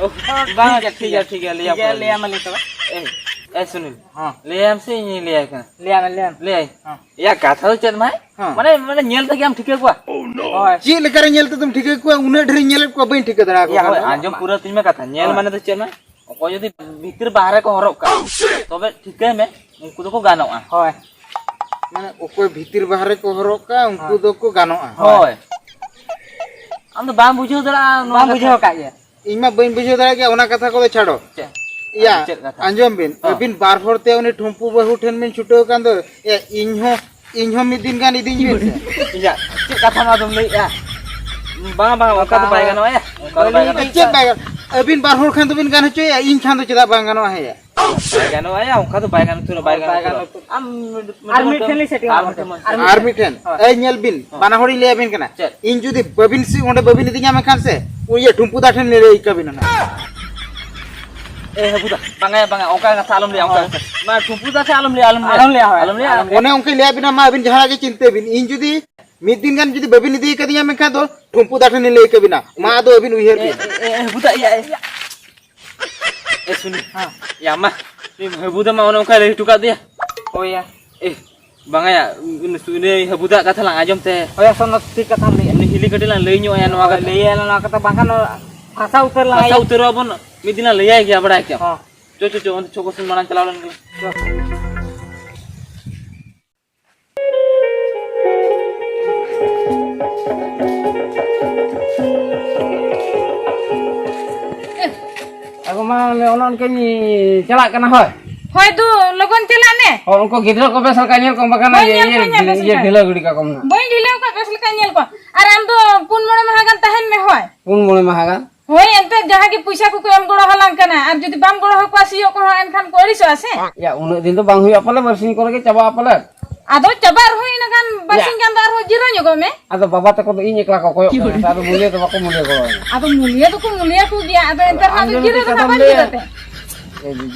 ᱚ, ᱵᱟᱝ, ᱴᱷᱤᱠ ᱜᱮᱭᱟ, ᱴᱷᱤᱠ ᱜᱮᱭᱟ, ᱞᱟᱹᱭᱟᱢ ᱴᱷᱤᱠ ᱜᱮᱭᱟ, ᱠᱟᱱᱟ᱾ ᱞᱟᱹᱭᱟᱢ ᱟᱞᱤᱧ ᱛᱚᱵᱮ᱾ ᱮ, ᱮ, ᱥᱩᱱᱤᱞ, ᱦᱚᱸ᱾ ᱞᱟᱹᱭᱟᱢ ᱥᱮ ᱤᱧᱤᱧ ᱞᱟᱹᱭᱟᱭ ᱠᱟᱱᱟ? ᱞᱟᱹᱭᱟᱢ, ᱞᱟᱹᱭᱟᱢ᱾ ᱞᱟᱹᱭᱟᱭ᱾ ᱦᱚᱸ᱾ ᱭᱟ, ᱠᱟᱛᱷᱟ ᱫᱚ ᱪᱮᱫ ᱢᱟᱭ? ᱦᱚᱸ᱾ ᱢᱟᱱᱮ, ᱢᱟᱱᱮ ᱧᱮᱞ ᱛᱮᱜᱮ ᱟᱢ ᱴᱷᱤᱠᱟᱹ ᱠᱚᱣᱟ᱾ ᱦᱳᱭ᱾ ᱪᱮᱫ ᱞᱮᱠᱟᱨᱮ ᱧᱮᱞ ᱛᱮᱫᱚᱢ ᱴᱷᱤᱠᱟᱹ ᱠᱚᱣᱟ? ᱩᱱᱟᱹᱜ ᱰᱷᱮᱨᱤᱧ ᱧᱮᱞᱮᱫ ᱠᱚᱣᱟ, ᱵᱟᱹᱧ ᱴᱷᱤᱠᱟᱹ ᱫᱟᱲᱮ ᱟᱠᱚ ᱭᱟ, ᱠᱟᱱᱟ᱾ ᱦᱳᱭ, ᱟᱸᱡᱚᱢ ᱯᱩᱨᱟᱹ ᱛᱤᱧ ᱢᱮ ᱠᱟᱛᱷᱟ᱾ ᱧᱮᱞ ᱦᱳᱭ᱾ ᱢᱟᱱᱮ ᱫᱚ ᱪᱮᱫ ᱢᱟᱭ? ᱚᱠᱚᱭ ᱡᱩᱫᱤ ᱵᱷᱤᱛᱤᱨ ᱵᱟᱦᱨᱮ ᱠᱚ ᱦᱚᱨᱚᱜ ᱠᱟᱜᱼᱟ, ᱛᱚᱵᱮ ᱴᱷᱤᱠᱟᱹᱭ ᱢᱮ, ᱩᱱᱠᱩ ᱫᱚᱠᱚ ᱜᱟᱱᱚᱜᱼᱟ᱾ ᱦᱳᱭ᱾ ᱢᱟᱱᱮ ᱚᱠᱚᱭ ᱵᱷᱤᱛᱤᱨ ᱵᱟᱦᱨᱮ ᱠᱚ ᱦᱚᱨᱚᱜ ᱠᱟᱜᱼᱟ, ᱩᱱᱠᱩ ᱦᱳᱭ᱾ ᱫᱚᱠᱚ ᱜᱟᱱᱚᱜᱼᱟ᱾ ᱦᱳᱭ᱾ ᱟᱢ ᱫᱚ ᱵᱟᱢ ᱵᱩᱡᱷᱟᱹᱣ ᱫᱟᱲᱮᱭᱟᱜᱼᱟ ᱱᱚᱣᱟ ᱵᱟᱢ ᱠᱟᱛᱷᱟ? ᱵᱩᱡᱷᱟᱹᱣ ᱟᱠᱟᱫ ᱜᱮᱭᱟ᱾ ᱤᱧ ᱢᱟ ᱵᱟᱹᱧ ᱵᱩᱡᱷᱟᱹᱣ ᱫᱟᱲᱮᱭᱟᱜ ᱜᱮᱭᱟ, ᱚᱱᱟ ᱠᱟᱛᱷᱟ ᱠᱚᱫᱚ ᱪᱷᱟᱰᱚ᱾ ᱪᱮᱫ? ᱭᱟ, ᱟᱫᱚ ᱪᱮᱫ ᱠᱟᱛᱷᱟ? ᱟᱸᱡᱚᱢ ᱵᱤᱱ, ᱦᱚᱸ᱾ ᱟᱹᱵᱤᱱ ᱵᱟᱨ ᱦᱚᱲ ᱛᱮ ᱩᱱᱤ ᱴᱷᱩᱢᱯᱩ ᱵᱟᱹᱦᱩ ᱴᱷᱮᱱ ᱵᱤᱱ ᱪᱷᱩᱴᱟᱹᱣ ᱟᱠᱟᱱ ᱫᱚ, ᱭᱟ, ᱤᱧ ᱦᱚᱸ, ᱤᱧ ᱦᱚᱸ ᱢᱤᱫ ᱫᱤᱱ ᱜᱟᱱ ᱤᱫᱤᱧ ᱵᱤᱱ ᱥᱮ᱾ ᱤᱧᱟᱜ ᱪᱮᱫ ᱠᱟᱛᱷᱟ ᱱᱚᱣᱟ ᱫᱚᱢ ᱞᱟᱹᱭᱮᱜᱼᱟ? ᱵᱟᱝᱟ, ᱵᱟᱝᱟ, ᱚᱱᱠᱟ ᱫᱚ ᱵᱟᱭ ᱜᱟᱱᱚᱜᱼᱟ, ᱭᱟ᱾ ᱚᱱᱠᱟ ᱫᱚ ᱵᱟᱭ ᱜᱟᱱᱚᱜᱼᱟ᱾ ᱪᱮᱫ ᱵᱟᱭ ᱜᱟᱱᱚᱜᱼᱟ? ᱟᱹᱵᱤᱱ ᱵᱟᱨ ᱦᱚᱲ ᱠᱷᱟᱱ ᱫᱚᱵᱤᱱ ᱜᱟᱱ ᱦᱚᱪᱚᱭᱟ, ᱤᱧ ᱠᱷᱟᱱ ᱫᱚ ᱪᱮᱫᱟᱜ ᱵᱟᱝ ᱜᱟᱱᱚᱜᱼᱟ? ᱦᱮᱸ, ᱭᱟ᱾ ᱵᱟᱭ ᱜᱟᱱᱚᱜᱼᱟ, ᱭᱟ, ᱚᱱᱠᱟ ᱫᱚ ᱵᱟᱭ ᱜᱟᱱ ᱩᱛᱟᱹᱨᱚᱜᱼᱟ, ᱵᱟᱭ ᱜᱟᱱ ᱩᱛᱟᱹᱨᱚᱜᱼᱟ᱾ ᱟᱢ ᱟᱨ ᱢᱤᱫ ᱴᱷᱮᱱ ᱞᱤᱧ ᱥᱮᱴᱮᱨᱟ, ᱟᱨ ᱢᱤᱫ ᱴᱷᱮᱱ᱾ ᱟᱨ ᱢᱤᱫᱴᱷᱮᱱ᱾ ᱦᱳᱭ᱾ ᱮᱭ, ᱧᱮᱞ ᱵᱤᱱ, ᱦᱚᱸ᱾ ᱵᱟᱱᱟ ᱦᱚᱲᱤᱧ ᱞᱟᱹᱭ ᱟᱵᱤᱱ ᱠᱟᱱᱟ᱾ ᱪᱮᱫ? ᱤᱧ ᱡᱩᱫᱤ ᱵᱟᱹᱵᱤᱱ ᱥᱤ-, ᱚᱸᱰᱮ ᱵᱟᱹᱵᱤᱱ ᱤᱫᱤ ᱧᱟᱢᱮ ᱠᱷᱟᱱ ᱥᱮ, ᱩᱱᱤ ᱤᱭᱟᱹ ᱴᱷᱩᱢᱯᱩ ᱫᱟ ᱴᱷᱮᱱ ᱞᱟᱹᱭ ᱠᱟᱵᱤᱱᱟ ᱱᱟᱦᱟᱜ᱾ ᱮ, ᱦᱮᱸ, ᱵᱩᱫᱟ, ᱵᱟᱝᱟ, ᱵᱟᱝᱟ, ᱚᱱᱠᱟ ᱠᱟᱛᱷᱟ ᱟᱞᱚᱢ ᱞᱟᱹᱭᱟ, ᱚᱱᱠᱟ ᱦᱳᱭ᱾ ᱠᱟᱛᱷᱟ᱾ ᱢᱟ, ᱴᱷᱩᱢᱯᱩ ᱫᱟ ᱴᱷᱮᱱ ᱟᱞᱚᱢ ᱞᱟᱹᱭᱟ, ᱟᱞᱚᱢ ᱞᱟᱹᱭᱟ᱾ ᱟᱞᱚᱢ ᱞᱟᱹᱭᱟ, ᱦᱳᱭ᱾ ᱟᱞᱚᱢ ᱞᱟᱹᱭᱟ᱾ ᱚᱱᱮ ᱚᱱᱠᱟᱧ ᱞᱟᱹᱭ ᱟᱵᱤᱱᱟ, ᱢᱟ, ᱟᱹᱵᱤᱱ ᱡᱟᱦᱟᱱᱟᱜ ᱜᱮ ᱪᱤᱱᱛᱟᱹᱭ ᱵᱤᱱ, ᱤᱧ ᱡᱩᱫᱤ ᱢᱤᱫ ᱫᱤᱱ ᱜᱟᱱ ᱡᱩᱫᱤ ᱵᱟᱹᱵᱤᱱ ᱤᱫᱤ ᱠᱟᱫᱤᱧᱟ, ᱢᱮᱱᱠᱷᱟᱱ ᱫᱚ ᱴᱷᱩᱢᱯᱩ ᱫᱟ ᱴᱷᱮᱱ ᱞᱤᱧ ᱞᱟᱹᱭ ᱠᱟᱵᱤᱱᱟ᱾ ᱢᱟ, ᱟᱫᱚ ᱟᱹᱵᱤᱱ ᱩᱭᱦᱟᱹᱨ ᱮ, ᱵᱤᱱ᱾ ᱮ, ᱮ, ᱮ, ᱵᱩᱫᱟ, ᱤᱭᱟ, ᱮ, ᱮ, ᱥᱩᱱᱤ᱾ ᱦᱮᱸ᱾ ᱭᱟ, ᱢᱟ, ᱩᱱᱤ ᱵᱩᱫᱟ ᱢᱟ ᱚᱱᱮ ᱚᱱᱠᱟᱭ ᱞᱟᱹᱭ ᱦᱚᱴᱚ ᱠᱟᱫ ᱫᱮᱭᱟ᱾ ᱦᱳᱭ, ᱭᱟ᱾ ᱮ, ᱵᱟᱝᱟ ᱭᱟ, ᱩᱱᱤ, ᱩᱱᱤ ᱦᱟᱹᱵᱩᱫᱟᱜ ᱠᱟᱛᱷᱟ ᱞᱟᱝ ᱟᱸᱡᱚᱢ ᱛᱮ᱾ ᱦᱳᱭ, ᱟᱥᱚᱞ ᱫᱚ ᱴᱷᱤᱠ ᱠᱟᱛᱷᱟᱢ ᱞᱟᱹᱭᱮᱫᱼᱟ᱾ ᱩᱱᱤ ᱦᱤᱞᱤ ᱠᱟᱹᱴᱤᱡ ᱞᱟᱝ ᱞᱟᱹᱭ ᱧᱚᱜ ᱟᱭᱟ ᱱᱚᱣᱟ ᱦᱳᱭ, ᱠᱟᱛᱷᱟ᱾ ᱞᱟᱹᱭ ᱟᱭᱟ ᱱᱚᱣᱟ ᱠᱟᱛᱷᱟ, ᱵᱟᱝᱠᱷᱟᱱ ᱯᱷᱟᱸᱥᱟ ᱩᱛᱟᱹᱨ ᱞᱟᱝ ᱯᱷᱟᱸᱥᱟ ᱩᱛᱟᱹᱨᱚᱜ ᱟᱵᱚᱱ, ᱢᱤᱫ ᱫᱤᱱ ᱞᱟᱝ ᱞᱟᱹᱭᱟᱭ ᱜᱮᱭᱟ, ᱵᱟᱲᱟᱭ ᱠᱮᱫᱟᱢ᱾ ᱦᱚᱸ᱾ ᱪᱚ, ᱪᱚ, ᱪᱚ, ᱚᱱᱛᱮ ᱪᱷᱚᱠ ᱥᱮᱱ ᱢᱟᱲᱟᱝ ᱪᱟᱞᱟᱣ ᱞᱮᱱ ᱜᱮ᱾ ᱪᱚ᱾ ᱟᱜᱚ ᱢᱟ, ᱚᱱᱮ ᱚᱱᱠᱟᱧ ᱪᱟᱞᱟᱜ ᱠᱟᱱᱟ, ᱦᱳᱭ᱾ ᱦᱳᱭ ᱫᱩ, ᱞᱚᱜᱚᱱ ᱪᱟᱞᱟᱜ ᱢᱮ᱾ ᱦᱚᱸ, ᱩᱱᱠᱩ ᱜᱤᱫᱽᱨᱟᱹ ᱠᱚ ᱵᱮᱥ ᱞᱮᱠᱟ ᱧᱮᱞ ᱠᱚᱢ, ᱵᱟᱠᱷᱟᱱ ᱵᱟᱹᱧ ᱤᱭᱟᱹ, ᱧᱮᱞ ᱤᱭᱟᱹ, ᱠᱚᱣᱟ ᱵᱮᱥ ᱤᱭᱟᱹ ᱞᱮᱠᱟ᱾ ᱰᱷᱤᱞᱟᱹᱣ ᱜᱤᱰᱤ ᱠᱟᱠᱚᱢ ᱱᱟᱜ᱾ ᱵᱟᱹᱧ ᱰᱷᱤᱞᱟᱹᱣ ᱠᱚᱣᱟ, ᱵᱮᱥ ᱞᱮᱠᱟᱧ ᱧᱮᱞ ᱠᱚᱣᱟ᱾ ᱟᱨ ᱟᱢ ᱫᱚ ᱯᱩᱱ ᱢᱚᱬᱮ ᱢᱟᱦᱟ ᱜᱟᱱ ᱛᱟᱦᱮᱱ ᱢᱮ, ᱦᱳᱭ᱾ ᱯᱩᱱ ᱢᱚᱬᱮ ᱢᱟᱦᱟ ᱜᱟᱱ? ᱦᱳᱭ, ᱮᱱᱛᱮ ᱡᱟᱦᱟᱸ ᱜᱮ ᱯᱚᱭᱥᱟ ᱠᱚᱠᱚ ᱮᱢ ᱜᱚᱲᱚ ᱟᱞᱟᱝ ᱠᱟᱱᱟ, ᱟᱨ ᱡᱩᱫᱤ ᱵᱟᱢ ᱜᱚᱲᱚ ᱟᱠᱚᱣᱟ ᱥᱤᱭᱳᱜ ᱠᱚᱦᱚᱸ, ᱮᱱᱠᱷᱟᱱ ᱠᱚ ᱟᱹᱲᱤᱥᱚᱜᱼᱟ ᱥᱮ᱾ ᱭᱟ, ᱩᱱᱟᱹᱜ ᱫᱤᱱ ᱫᱚ ᱵᱟᱝ ᱦᱩᱭᱩᱜᱼᱟ ᱯᱟᱞᱮ, ᱵᱟᱨᱥᱤᱧ ᱠᱚᱨᱮ ᱜᱮ ᱪᱟᱵᱟᱜᱼᱟ ᱯᱟᱞᱮ᱾ ᱟᱫᱚ ᱪᱟᱵᱟᱜ ᱨᱮᱦᱚᱸ ᱤᱱᱟᱹ ᱠᱷᱟᱱ ᱵᱟᱨᱥᱤᱧ ᱜᱟᱱ ᱫᱚ ᱟᱨᱦᱚᱸ ᱡᱤᱨᱟᱹᱣ ᱧᱚᱜᱚᱜ ᱢᱮ᱾ ᱟᱫᱚ ᱵᱟᱵᱟ ᱛᱟᱠᱚ ᱫᱚ ᱤᱧ ᱮᱠᱞᱟ ᱠᱚ ᱠᱚᱭᱚᱜ ᱠᱟᱱᱟ ᱥᱮ, ᱟᱫᱚ ᱢᱩᱞᱤᱭᱟᱹ ᱫᱚ ᱵᱟᱠᱚ ᱢᱩᱞᱤᱭᱟᱹ ᱜᱚᱲᱚ ᱟᱹᱧᱟ᱾ ᱟᱫᱚ ᱢᱩᱞᱤᱭᱟᱹ ᱫᱚᱠᱚ ᱢᱩᱞᱤᱭᱟᱹ ᱠᱚ ᱜᱮᱭᱟ, ᱟᱫᱚ ᱮᱱᱛᱮ ᱨᱮᱦᱚᱸ ᱟᱫᱚ ᱡᱤᱨᱟᱹ ᱫᱚ ᱱᱟᱦᱟᱜ ᱵᱟᱝ ᱡᱤᱨᱟᱹ ᱛᱮ᱾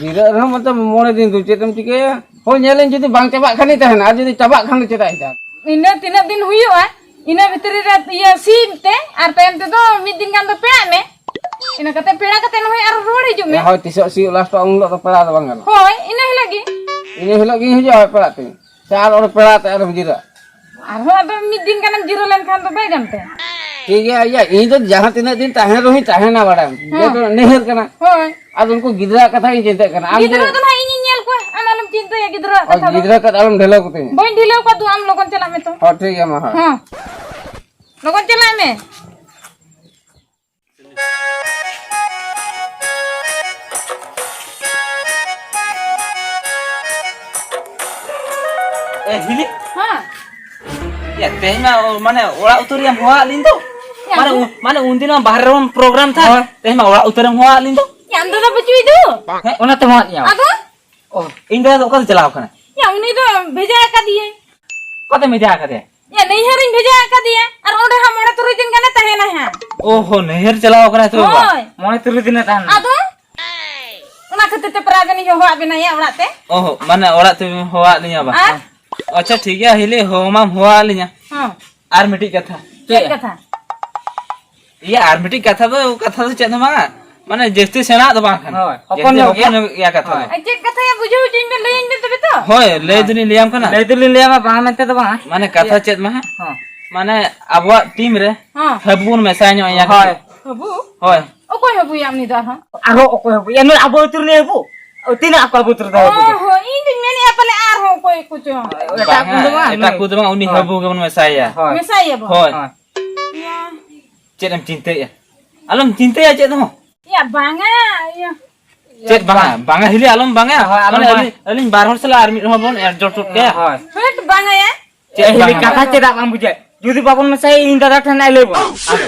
ᱡᱤᱨᱟᱹᱜ ᱨᱮᱦᱚᱸ ᱢᱚᱛᱞᱚᱵ ᱢᱚᱬᱮ ᱫᱤᱱ ᱫᱚ ᱪᱮᱫ ᱮᱢ ᱪᱤᱠᱟᱹᱭᱟ? ᱦᱳᱭ, ᱧᱮᱞᱟᱹᱧ ᱡᱩᱫᱤ ᱵᱟᱝ ᱪᱟᱵᱟᱜ ᱠᱷᱟᱱᱤᱧ ᱛᱟᱦᱮᱱᱟ, ᱟᱨ ᱡᱩᱫᱤ ᱪᱟᱵᱟᱜ ᱠᱷᱟᱱ ᱫᱚ ᱪᱮᱫᱟᱜ ᱤᱧ ᱛᱟᱦᱮᱱᱟ? ᱤᱱᱟᱹ ᱛᱤᱱᱟᱹᱜ ᱫᱤᱱ ᱦᱩᱭᱩᱜᱼᱟ, ᱤᱱᱟᱹ ᱵᱷᱤᱛᱨᱤ ᱨᱮ ᱤᱭᱟᱹ ᱥᱤᱢ ᱛᱮ, ᱟᱨ ᱛᱟᱭᱚᱢ ᱛᱮᱫᱚ ᱢᱤᱫ ᱫᱤᱱ ᱜᱟᱱ ᱫᱚ ᱯᱮᱲᱟᱜ ᱢᱮ᱾ ᱤᱱᱟᱹ ᱠᱟᱛᱮ ᱯᱮᱲᱟ ᱠᱟᱛᱮ ᱱᱚᱜᱼᱚᱭ ᱟᱨᱦᱚᱸ ᱨᱩᱣᱟᱹᱲ ᱦᱤᱡᱩᱜ ᱢᱮ᱾ ᱦᱳᱭ, ᱛᱤᱥᱚᱜ ᱥᱤᱭᱳᱜ ᱞᱟᱥᱴᱚᱜᱼᱟ, ᱩᱱ ᱦᱤᱞᱳᱜ ᱫᱚ ᱯᱮᱲᱟ ᱫᱚ ᱵᱟᱝ ᱜᱟᱱᱚᱜᱼᱟ᱾ ᱦᱳᱭ, ᱤᱱᱟᱹ ᱦᱤᱞᱳᱜ ᱜᱮ᱾ ᱤᱱᱟᱹ ᱦᱤᱞᱳᱜ ᱜᱤᱧ ᱦᱤᱡᱩᱜᱼᱟ, ᱦᱳᱭ, ᱯᱮᱲᱟᱜ ᱛᱤᱧ᱾ ᱥᱮ ᱟᱨ ᱚᱸᱰᱮ ᱯᱮᱲᱟ ᱛᱮ ᱟᱨᱦᱚᱸ ᱡᱤᱨᱟᱹᱜ? ᱟᱨᱦᱚᱸ ᱟᱫᱚ ᱢᱤᱫ ᱫᱤᱱ ᱜᱟᱱᱮᱢ ᱡᱤᱨᱟᱹ ᱞᱮᱱᱠᱷᱟᱱ ᱫᱚ ᱵᱟᱭ ᱜᱟᱱ ᱛᱮ? ᱴᱷᱤᱠ ᱜᱮᱭᱟ, ᱤᱭᱟᱹ, ᱤᱧ ᱫᱚ ᱡᱟᱦᱟᱸ ᱛᱤᱱᱟᱹᱜ ᱫᱤᱱ ᱛᱟᱦᱮᱱ ᱨᱮᱦᱚᱸᱧ ᱛᱟᱦᱮᱱᱟ, ᱵᱟᱲᱟᱭᱟᱢ᱾ ᱦᱮᱸ᱾ ᱡᱮᱦᱮᱛᱩ ᱱᱟᱹᱭᱦᱟᱹᱨ ᱠᱟᱱᱟ᱾ ᱦᱳᱭ᱾ ᱟᱫᱚ ᱩᱱᱠᱩ ᱜᱤᱫᱽᱨᱟᱹᱣᱟᱜ ᱠᱟᱛᱷᱟ ᱜᱤᱧ ᱪᱤᱱᱛᱟᱹᱜ ᱠᱟᱱᱟ᱾ ᱟᱢ ᱜᱤᱫᱽᱨᱟᱹ ᱡᱮ ᱫᱚ ᱱᱟᱦᱟᱜ ᱤᱧᱤᱧ ᱧᱮᱞ ᱠᱚᱣᱟ, ᱟᱢ ᱟᱞᱚᱢ ᱪᱤᱱᱛᱟᱹᱭᱟ ᱜᱤᱫᱽᱨᱟᱹᱣᱟᱜ ᱦᱳᱭ, ᱠᱟᱛᱷᱟ ᱫᱚ᱾ ᱜᱤᱫᱽᱨᱟᱹ ᱠᱚ ᱟᱞᱚᱢ ᱰᱷᱤᱞᱟᱹᱣ ᱠᱚᱛᱤᱧᱟ᱾ ᱵᱟᱹᱧ ᱰᱷᱤᱞᱟᱹᱣ ᱠᱚᱣᱟ, ᱫᱩ ᱟᱢ ᱞᱚᱜᱚᱱ ᱪᱟᱞᱟᱜ ᱢᱮ ᱛᱚ᱾ ᱦᱳᱭ, ᱴᱷᱤᱠ ᱜᱮᱭᱟ, ᱢᱟ, ᱦᱳᱭ᱾ ᱦᱮᱸ, ᱞᱚᱜᱚᱱ ᱪᱟᱞᱟᱜ ᱢᱮ᱾ ᱮ, ᱦᱤᱞᱤ? ᱦᱮᱸ᱾ ᱭᱟ, ᱛᱮᱦᱮᱧ ᱢᱟ, ᱚ, ᱢᱟᱱᱮ, ᱚᱲᱟᱜ ᱩᱛᱟᱹᱨ ᱨᱮᱭᱟᱢ ᱦᱚᱦᱚᱣᱟᱫ ᱞᱤᱧ ᱫᱚ᱾ ᱭᱟ, ᱢᱟᱱᱮ, ᱟᱫᱚ? ᱩ-, ᱢᱟᱱᱮ, ᱩᱱᱫᱤᱱ ᱢᱟ ᱵᱟᱦᱨᱮ ᱨᱮᱵᱚᱱ ᱯᱨᱳᱜᱨᱟᱢ ᱛᱟᱦᱮᱸᱫ᱾ ᱦᱳᱭ᱾ ᱛᱮᱦᱮᱧ ᱢᱟ ᱚᱲᱟᱜ ᱩᱛᱟᱹᱨᱮᱢ ᱦᱚᱦᱚᱣᱟᱫ ᱞᱤᱧ ᱫᱚ᱾ ᱭᱟ, ᱟᱢ ᱫᱚ ᱫᱚ ᱵᱟᱹᱪᱩᱭ ᱫᱚ᱾ ᱦᱮᱸ, ᱚᱱᱟᱛᱮ ᱦᱚᱦᱚᱣᱟᱫ ᱢᱮᱭᱟ᱾ ᱟᱫᱚ? ᱚ, ᱤᱧ ᱫᱟᱫᱟ ᱫᱚ ᱚᱠᱟᱛᱮ ᱪᱟᱞᱟᱣ ᱠᱟᱱᱟ? ᱭᱟ, ᱩᱱᱤ ᱫᱚ ᱵᱷᱮᱡᱟ ᱟᱠᱟᱫᱮᱭᱟᱹᱧ᱾ ᱚᱠᱟᱛᱮᱢ ᱵᱷᱮᱡᱟ ᱟᱠᱟᱫᱮᱭᱟ? ᱭᱟ, ᱱᱟᱹᱭᱦᱟᱹᱨᱤᱧ ᱵᱷᱮᱡᱟ ᱟᱠᱟᱫᱮᱭᱟ᱾ ᱟᱨ ᱚᱸᱰᱮ ᱦᱟᱸᱜ ᱢᱚᱬᱮ ᱛᱩᱨᱩᱭ ᱫᱤᱱ ᱜᱟᱱᱮ ᱛᱟᱦᱮᱱᱟ ᱦᱟᱸᱜ᱾ ᱚ ᱦᱚ, ᱱᱟᱹᱭᱦᱟᱹᱨ ᱪᱟᱞᱟᱣ ᱠᱟᱱᱟᱭ ᱛᱚᱵᱮ ᱵᱟ? ᱦᱳᱭ᱾ ᱢᱚᱬᱮ ᱛᱩᱨᱩᱭ ᱫᱤᱱᱮ ᱛᱟᱦᱮᱱᱟ᱾ ᱟᱫᱚ? ᱚᱱᱟ ᱠᱷᱟᱹᱛᱤᱨ ᱛᱮ ᱯᱨᱟᱭ ᱜᱟᱱᱤᱧ ᱦᱚᱦᱚᱣᱟᱫ ᱵᱮᱱᱟ ᱭᱟ ᱚᱲᱟᱜ ᱛᱮ᱾ ᱚ ᱦᱚ, ᱢᱟᱱᱮ ᱚᱲᱟᱜ ᱛᱮ ᱦᱚᱦᱚᱣᱟᱫ ᱞᱤᱧᱟ ᱵᱟ? ᱟᱨ? ᱟᱪᱪᱷᱟ, ᱴᱷᱤᱠ ᱜᱮᱭᱟ, ᱦᱤᱞᱤ ᱦᱚᱦᱚ ᱢᱟᱢ ᱦᱚᱦᱚᱣᱟᱫ ᱞᱤᱧᱟ᱾ ᱦᱚᱸ᱾ ᱟᱨ ᱢᱤᱫᱴᱤᱡ ᱠᱟᱛᱷᱟ᱾ ᱪᱮᱫ ᱪᱮᱫ? ᱠᱟᱛᱷᱟ? ᱤᱭᱟᱹ, ᱟᱨ ᱢᱤᱫᱴᱤᱡ ᱠᱟᱛᱷᱟ ᱫᱚ, ᱠᱟᱛᱷᱟ ᱫᱚ ᱪᱮᱫ ᱦᱚᱸ ᱵᱟᱝᱟ᱾ ᱢᱟᱱᱮ, ᱡᱟᱹᱥᱛᱤ ᱥᱮᱬᱟᱣᱟᱜ ᱫᱚ ᱵᱟᱝ ᱠᱟᱱᱟ᱾ ᱦᱳᱭ, ᱦᱚᱯᱚᱱ ᱡᱟᱹᱥᱛᱤ ᱧᱚᱜ ᱜᱮᱭᱟ᱾ ᱦᱚᱯᱚᱱ ᱧᱚᱜ ᱜᱮᱭᱟ ᱠᱟᱛᱷᱟ ᱫᱚ᱾ ᱦᱳᱭ᱾ ᱟᱨ ᱪᱮᱫ ᱠᱟᱛᱷᱟ ᱭᱟ, ᱵᱩᱡᱷᱟᱹᱣ ᱦᱚᱪᱚᱧ ᱵᱮᱱ, ᱞᱟᱹᱭᱟᱹᱧ ᱵᱮᱱ ᱛᱚᱵᱮ ᱛᱚ᱾ ᱦᱳᱭ, ᱞᱟᱹᱭ ᱦᱳᱭ᱾ ᱫᱚᱞᱤᱧ ᱞᱟᱹᱭᱟᱢ ᱠᱟᱱᱟ᱾ ᱞᱟᱹᱭ ᱫᱚᱞᱤᱧ ᱞᱟᱹᱭᱟᱢᱟ, ᱵᱟᱝ ᱢᱮᱱᱛᱮ ᱫᱚ ᱵᱟᱝᱟ᱾ ᱢᱟᱱᱮ, ᱠᱟᱛᱷᱟ ᱤᱭᱟᱹ᱾ ᱪᱮᱫ ᱢᱟᱦᱟᱸ? ᱦᱚᱸ᱾ ᱢᱟᱱᱮ, ᱟᱵᱚᱣᱟᱜ ᱴᱤᱢ ᱨᱮ ᱦᱚᱸ᱾ ᱦᱟᱹᱵᱩ ᱵᱚᱱ ᱢᱮᱥᱟ ᱧᱚᱜ ᱮᱭᱟ ᱦᱳᱭ᱾ ᱠᱟᱹᱴᱤᱡ᱾ ᱦᱟᱹᱵᱩ? ᱦᱳᱭ᱾ ᱚᱠᱚᱭ ᱦᱟᱹᱵᱩᱭᱟ ᱩᱱᱤ ᱫᱚ ᱟᱨᱦᱚᱸ? ᱟᱨᱦᱚᱸ ᱚᱠᱚᱭ ᱦᱟᱹᱵᱩᱭᱟ? ᱱᱩᱭ ᱟᱵᱚ ᱟᱹᱛᱩ ᱨᱤᱱᱤᱡ ᱦᱟᱹᱵᱩ? ᱛᱤᱱᱟᱹᱜ ᱟᱠᱚ ᱟᱵᱚ ᱟᱹᱛᱩ ᱨᱮᱫᱚ ᱦᱟᱹᱵᱩ ᱫᱚ? ᱚ ᱦᱚᱸ, ᱤᱧ ᱫᱩᱧ ᱢᱮᱱᱮᱫᱼᱟ ᱯᱟᱞᱮ ᱟᱨᱦᱚᱸ ᱚᱠᱚᱭ ᱠᱚᱪᱚ᱾ ᱮᱴᱟᱜ ᱠᱚ ᱫᱚ ᱵᱟᱝ, ᱮᱴᱟᱜ ᱱᱩᱭ᱾ ᱠᱚ ᱫᱚ ᱵᱟᱝ, ᱩᱱᱤ ᱦᱳᱭ᱾ ᱦᱟᱹᱵᱩ ᱜᱮᱵᱚᱱ ᱢᱮᱥᱟᱭᱟ᱾ ᱦᱳᱭ᱾ ᱢᱮᱥᱟᱭᱟᱵᱚᱱ? ᱦᱳᱭ᱾ ᱦᱳᱭ᱾ ᱤᱭᱟ᱾ ᱪᱮᱫ ᱮᱢ ᱪᱤᱱᱛᱟᱹᱭᱮᱫᱼᱟ? ᱟᱞᱚᱢ ᱪᱤᱱᱛᱟᱹᱭᱟ ᱪᱮᱫ ᱦᱚᱸ᱾ ᱭᱟ, ᱵᱟᱝᱟ, ᱤᱭᱟᱹ᱾ ᱪᱮᱫ ᱵᱟᱝᱟ? ᱵᱟᱝᱟ ᱦᱤᱞᱤ, ᱟᱞᱚᱢ ᱵᱟᱝᱟ᱾ ᱦᱳᱭ, ᱟᱞᱚᱢ ᱢᱟᱱᱮ ᱵᱟᱝᱟ᱾ ᱟᱹᱞᱤᱧ, ᱟᱹᱞᱤᱧ ᱵᱟᱨ ᱦᱚᱲ ᱥᱟᱞᱟᱜ ᱟᱨ ᱢᱤᱫ ᱦᱚᱲ ᱵᱚᱱ adjust ᱜᱚᱫ ᱠᱟᱭᱟ᱾ ᱦᱳᱭ᱾ ᱦᱟᱹᱴ, ᱵᱟᱝᱟ ᱭᱟ᱾ ᱪᱮᱫ ᱮ, ᱦᱤᱞᱤ, ᱵᱟᱝᱟ? ᱠᱟᱛᱷᱟ ᱪᱮᱫᱟᱜ ᱵᱟᱢ ᱵᱩᱡᱷᱟᱹᱣ? ᱡᱩᱫᱤ ᱵᱟᱵᱚᱱ ᱢᱮᱥᱟᱭᱟ, ᱤᱧ ᱫᱟᱫᱟ ᱴᱷᱮᱱ ᱟᱡ ᱞᱟᱹᱭ ᱵᱚᱱᱟ᱾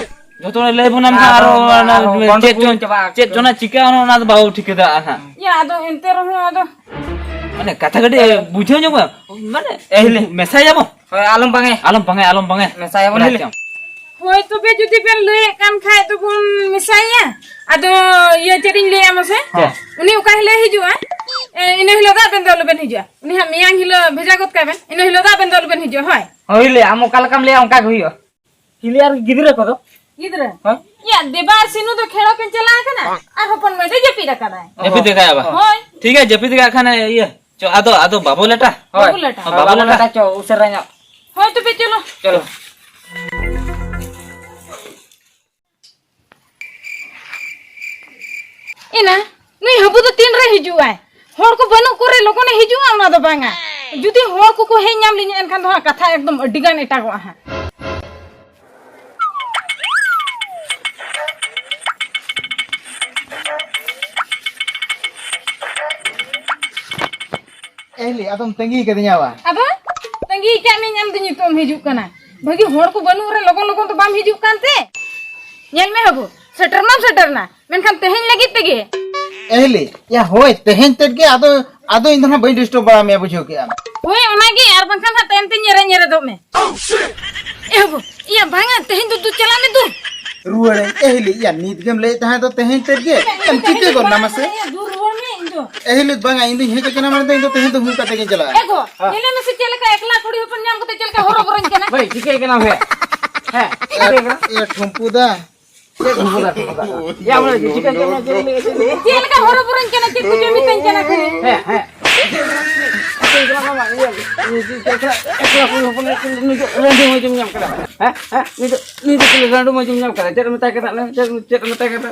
ᱡᱚᱛᱚ ᱦᱚᱲ ᱞᱟᱹᱭ ᱵᱚᱱᱟ, ᱢᱮᱱᱠᱷᱟᱱ ᱟᱨᱚ ᱟᱨᱚ, ᱚᱱᱟ ᱟᱨᱚ ᱪᱮᱫ ᱜᱚᱱᱰᱚᱜᱳᱞ ᱪᱚᱝ, ᱪᱟᱵᱟᱜᱼᱟ᱾ ᱪᱮᱫ ᱪᱚᱝ ᱚᱱᱟ ᱪᱤᱠᱟᱹᱜᱼᱟ, ᱚᱱᱟ, ᱚᱱᱟ ᱫᱚ ᱵᱟᱵᱚ ᱴᱷᱤᱠᱟᱹ ᱫᱟᱲᱮᱭᱟᱜᱼᱟ ᱦᱟᱸᱜ᱾ ᱭᱟ, ᱟᱫᱚ ᱮᱱᱛᱮ ᱨᱮᱦᱚᱸ ᱟᱫᱚ ᱢᱟᱱᱮ ᱠᱟᱛᱷᱟ ᱠᱟᱹᱴᱤᱡ ᱵᱩᱡᱷᱟᱹᱣ ᱧᱚᱜ ᱢᱮ᱾ ᱢᱟᱱᱮ ᱮ ᱦᱤᱞᱤ, ᱢᱮᱥᱟᱭᱟᱵᱚᱱ᱾ ᱦᱳᱭ, ᱟᱞᱚᱢ ᱵᱟᱝᱮ᱾ ᱟᱞᱚᱢ ᱵᱟᱝᱮ, ᱟᱞᱚᱢ ᱵᱟᱝᱮ᱾ ᱢᱮᱥᱟᱭᱟᱵᱚᱱ ᱦᱤᱞᱤ᱾ ᱦᱳᱭ, ᱛᱚᱵᱮ ᱡᱩᱫᱤ ᱵᱮᱱ ᱞᱟᱹᱭᱮᱫ ᱠᱟᱱ ᱠᱷᱟᱡ ᱫᱚᱵᱚᱱ ᱢᱮᱥᱟᱭᱮᱭᱟ᱾ ᱟᱫᱚ ᱤᱭᱟᱹ ᱪᱮᱫ ᱤᱧ ᱞᱟᱹᱭᱟ ᱢᱟᱥᱮ? ᱦᱮᱸ᱾ ᱩᱱᱤ ᱚᱠᱟ ᱦᱤᱞᱳᱜ ᱦᱤᱡᱩᱜᱼᱟ, ᱮ, ᱤᱱᱟᱹ ᱦᱤᱞᱳᱜ ᱫᱚ ᱟᱵᱮᱱ ᱫᱚ ᱟᱞᱚᱵᱮᱱ ᱦᱤᱡᱩᱜᱼᱟ᱾ ᱩᱱᱤ ᱦᱟᱸᱜ ᱢᱮᱭᱟᱝ ᱦᱤᱞᱳᱜ ᱵᱷᱮᱡᱟ ᱜᱚᱫ ᱠᱟᱭ ᱵᱮᱱ, ᱤᱱᱟᱹ ᱦᱤᱞᱳᱜ ᱫᱚ ᱟᱵᱮᱱ ᱫᱚ ᱟᱞᱚᱵᱮᱱ ᱦᱤᱡᱩᱜᱼᱟ᱾ ᱦᱳᱭ᱾ ᱦᱳᱭ ᱦᱤᱞᱤ, ᱟᱢ ᱚᱠᱟ ᱞᱮᱠᱟᱢ ᱞᱟᱹᱭᱟ ᱚᱱᱠᱟ ᱜᱮ ᱦᱩᱭᱩᱜᱼᱟ᱾ ᱦᱤᱞᱤ ᱟᱨ ᱜᱤᱫᱽᱨᱟᱹ ᱠᱚᱫᱚ? ᱜᱤᱫᱽᱨᱟᱹ? ᱦᱮᱸ? ᱭᱟ, ᱫᱮᱵᱟ ᱟᱨ ᱥᱤᱱᱩ ᱫᱚ ᱠᱷᱮᱲᱚ ᱠᱤᱱ ᱪᱟᱞᱟᱣ ᱟᱠᱟᱱᱟ ᱟᱨ ᱦᱚᱯᱚᱱ ᱢᱟᱹᱭ ᱫᱚ ᱡᱟᱹᱯᱤᱫ ᱟᱠᱟᱫᱟᱭ᱾ ᱡᱟᱹᱯᱤᱫ ᱟᱠᱟᱫ ᱵᱟ? ᱦᱳᱭ᱾ ᱴᱷᱤᱠ ᱜᱮᱭᱟ, ᱡᱟᱹᱯᱤᱫ ᱟᱠᱟᱫ ᱠᱷᱟᱱ ᱤᱭᱟᱹ, ᱪᱚ, ᱟᱫᱚ, ᱟᱫᱚ ᱵᱟᱵᱚ ᱞᱮᱴᱟ? ᱦᱳᱭ᱾ ᱵᱟᱵᱚ ᱞᱮᱴᱟ᱾ ᱦᱳᱭ, ᱵᱟᱵᱚ ᱵᱟᱵᱚ ᱞᱮᱴᱟ᱾ ᱞᱮᱴᱟ, ᱪᱚ, ᱩᱥᱟᱹᱨᱟ ᱧᱚᱜ᱾ ᱦᱳᱭ, ᱛᱚᱵᱮ ᱪᱚᱞᱚ᱾ ᱪᱚᱞᱚ᱾ ᱮᱱᱟ, ᱱᱩᱭ ᱦᱟᱹᱵᱩ ᱫᱚ ᱛᱤᱱ ᱨᱮ ᱦᱤᱡᱩᱜ ᱟᱭ? ᱦᱚᱲ ᱠᱚ ᱵᱟᱹᱱᱩᱜ ᱠᱚᱨᱮ ᱞᱚᱜᱚᱱᱮ ᱦᱤᱡᱩᱜᱼᱟ, ᱚᱱᱟ ᱫᱚ ᱵᱟᱝᱟ᱾ ᱡᱩᱫᱤ ᱦᱚᱲ ᱠᱚᱠᱚ ᱦᱮᱡ ᱧᱟᱢ ᱞᱤᱧᱟ, ᱮᱱᱠᱷᱟᱱ ᱫᱚ ᱦᱟᱸᱜ ᱠᱟᱛᱷᱟ ᱮᱠᱫᱚᱢ ᱟᱹᱰᱤ ᱜᱟᱱ ᱮᱴᱟᱜᱚᱜᱼᱟ ᱦᱟᱸᱜ᱾ ᱮ ᱦᱤᱞᱤ, ᱟᱫᱚᱢ ᱛᱟᱺᱜᱤ ᱠᱟᱫᱤᱧᱟ ᱵᱟ? ᱟᱫᱚ ᱛᱟᱺᱜᱤ ᱠᱟᱜ ᱢᱤᱧ, ᱟᱢ ᱫᱚ ᱱᱤᱛᱚᱜ ᱮᱢ ᱦᱤᱡᱩᱜ ᱠᱟᱱᱟ᱾ ᱵᱷᱟᱹᱜᱤ ᱦᱚᱲ ᱠᱚ ᱵᱟᱹᱱᱩᱜ ᱨᱮ ᱞᱚᱜᱚᱱ ᱞᱚᱜᱚᱱ ᱫᱚ ᱵᱟᱢ ᱦᱤᱡᱩᱜ ᱠᱟᱱ ᱛᱮ᱾ ᱧᱮᱞ ᱢᱮ ᱵᱟᱹᱵᱩ, ᱥᱮᱴᱮᱨ ᱢᱟᱢ ᱥᱮᱴᱮᱨ ᱱᱟ, ᱢᱮᱱᱠᱷᱟᱱ ᱛᱮᱦᱮᱧ ᱞᱟᱹᱜᱤᱫ ᱛᱮᱜᱮ᱾ ᱮ ᱦᱤᱞᱤ, ᱭᱟ ᱦᱳᱭ, ᱛᱮᱦᱮᱧ ᱛᱮᱫ ᱜᱮ, ᱟᱫᱚ, ᱟᱫᱚ ᱤᱧ ᱫᱚ ᱱᱟᱦᱟᱜ ᱵᱟᱹᱧ disturb ᱵᱟᱲᱟ ᱢᱮᱭᱟ, ᱵᱩᱡᱷᱟᱹᱣ ᱠᱮᱜᱼᱟᱢ᱾ ᱦᱳᱭ, ᱚᱱᱟᱜᱮ, ᱟᱨ ᱵᱟᱝᱠᱷᱟᱱ ᱦᱟᱸᱜ ᱛᱟᱭᱚᱢ ᱛᱮ ᱧᱮᱨᱮ ᱧᱮᱨᱮ ᱫᱚᱜ ᱢᱮ᱾ ᱮ ᱵᱟᱹᱵᱩ, ᱤᱭᱟᱹ ᱵᱟᱝᱟ, ᱛᱮᱦᱮᱧ ᱫᱚ ᱫᱩ ᱪᱟᱞᱟᱜ ᱢᱮ ᱫᱩ᱾ ᱨᱩᱣᱟᱹᱲᱟᱹᱧ᱾ ᱮ ᱦᱤᱞᱤ, ᱭᱟ ᱱᱤᱛ ᱜᱮᱢ ᱞᱟᱹᱭᱮᱫ ᱛᱟᱦᱮᱸ ᱫᱚ ᱛᱮᱦᱮᱧ ᱛᱮᱫ ᱜᱮ᱾ ᱮᱢ ᱪᱤᱠᱟᱹ ᱜᱚᱫ ᱱᱟ ᱢᱟᱥᱮ? ᱤᱭᱟᱹ ᱫᱩ ᱨᱩᱣᱟᱹᱲ ᱢᱮ, ᱤᱧ ᱫᱚ᱾ ᱮ ᱦᱤᱞᱤ, ᱵᱟᱝᱟ, ᱤᱧ ᱫᱩᱧ ᱦᱮᱡ ᱟᱠᱟᱱᱟ ᱢᱟᱱᱮ ᱫᱚ ᱤᱧ ᱫᱚ ᱛᱮᱦᱮᱧ ᱫᱚ ᱦᱩᱭ ᱠᱟᱛᱮ ᱜᱤᱧ ᱪᱟᱞᱟᱜᱼᱟ᱾ ᱮ ᱜᱚ, ᱦᱮᱸ᱾ ᱧᱮᱞᱮ ᱢᱮᱥᱮ ᱪᱮᱫ ᱞᱮᱠᱟ ᱮᱠᱞᱟ ᱠᱩᱲᱤ ᱦᱚᱯᱚᱱ ᱧᱟᱢ ᱠᱟᱛᱮ ᱪᱮᱫ ᱞᱮᱠᱟ ᱦᱚᱨᱚᱵᱚᱨᱚᱧ ᱠᱟᱱᱟ᱾ ᱵᱟᱹᱭ, ᱪᱤᱠᱟᱹᱭ ᱠᱟᱱᱟᱢ ᱦᱮ? ᱦᱮᱸ, ᱪᱤᱠᱟᱹᱭ ᱠᱟᱱᱟ? ᱮ ᱴᱷᱩᱢᱯᱩ ᱫᱟ᱾ ᱪᱮᱫ ᱴᱷᱩᱢᱯᱩ ᱫᱟ, ᱴᱷᱩᱢᱯᱩ ᱫᱟ? ᱭᱟ, ᱢᱟᱱᱮ, ᱪᱤᱠᱟᱹ, ᱪᱤᱠᱟᱹ, ᱪᱮᱫ ᱞᱮᱠᱟ ᱦᱚᱨᱚᱵᱚᱨᱚᱧ ᱠᱟᱱᱟ, ᱪᱮᱫ ᱠᱚᱪᱚ ᱢᱤᱛᱟᱹᱧ ᱠᱟᱱᱟ ᱠᱷᱟᱹᱞᱤ᱾ ᱦᱮᱸ, ᱦᱮᱸ᱾ ᱪᱤᱠᱟᱹᱭ ᱠᱟᱱᱟ, ᱢᱟᱢᱟ, ᱤᱭᱟᱹ, ᱤᱭᱟᱹ, ᱪᱮᱫ, ᱪᱮᱫ, ᱪᱮᱫ, ᱮᱠᱞᱟ ᱠᱩᱲᱤ ᱦᱚᱯᱚᱱ ᱱᱩᱭ ᱫᱚ ᱨᱟᱺᱰᱤ ᱢᱚᱡᱽ ᱮᱢ ᱧᱟᱢ ᱠᱟᱫᱟ᱾ ᱦᱮᱸ, ᱦᱮᱸ, ᱱᱩᱭ ᱫᱚ, ᱱᱩᱭ ᱫᱚ ᱪᱤᱞᱤ ᱨᱟᱺᱰᱤ ᱢᱚᱡᱽ ᱮᱢ ᱧᱟᱢ ᱠᱟᱫᱟ? ᱪᱮᱫ ᱮᱢ ᱢᱮᱛᱟᱭ ᱠᱟᱱᱟ? ᱪᱮᱫ, ᱪᱮᱫ ᱮᱢ ᱢᱮᱛᱟᱭ ᱠᱟᱱᱟ?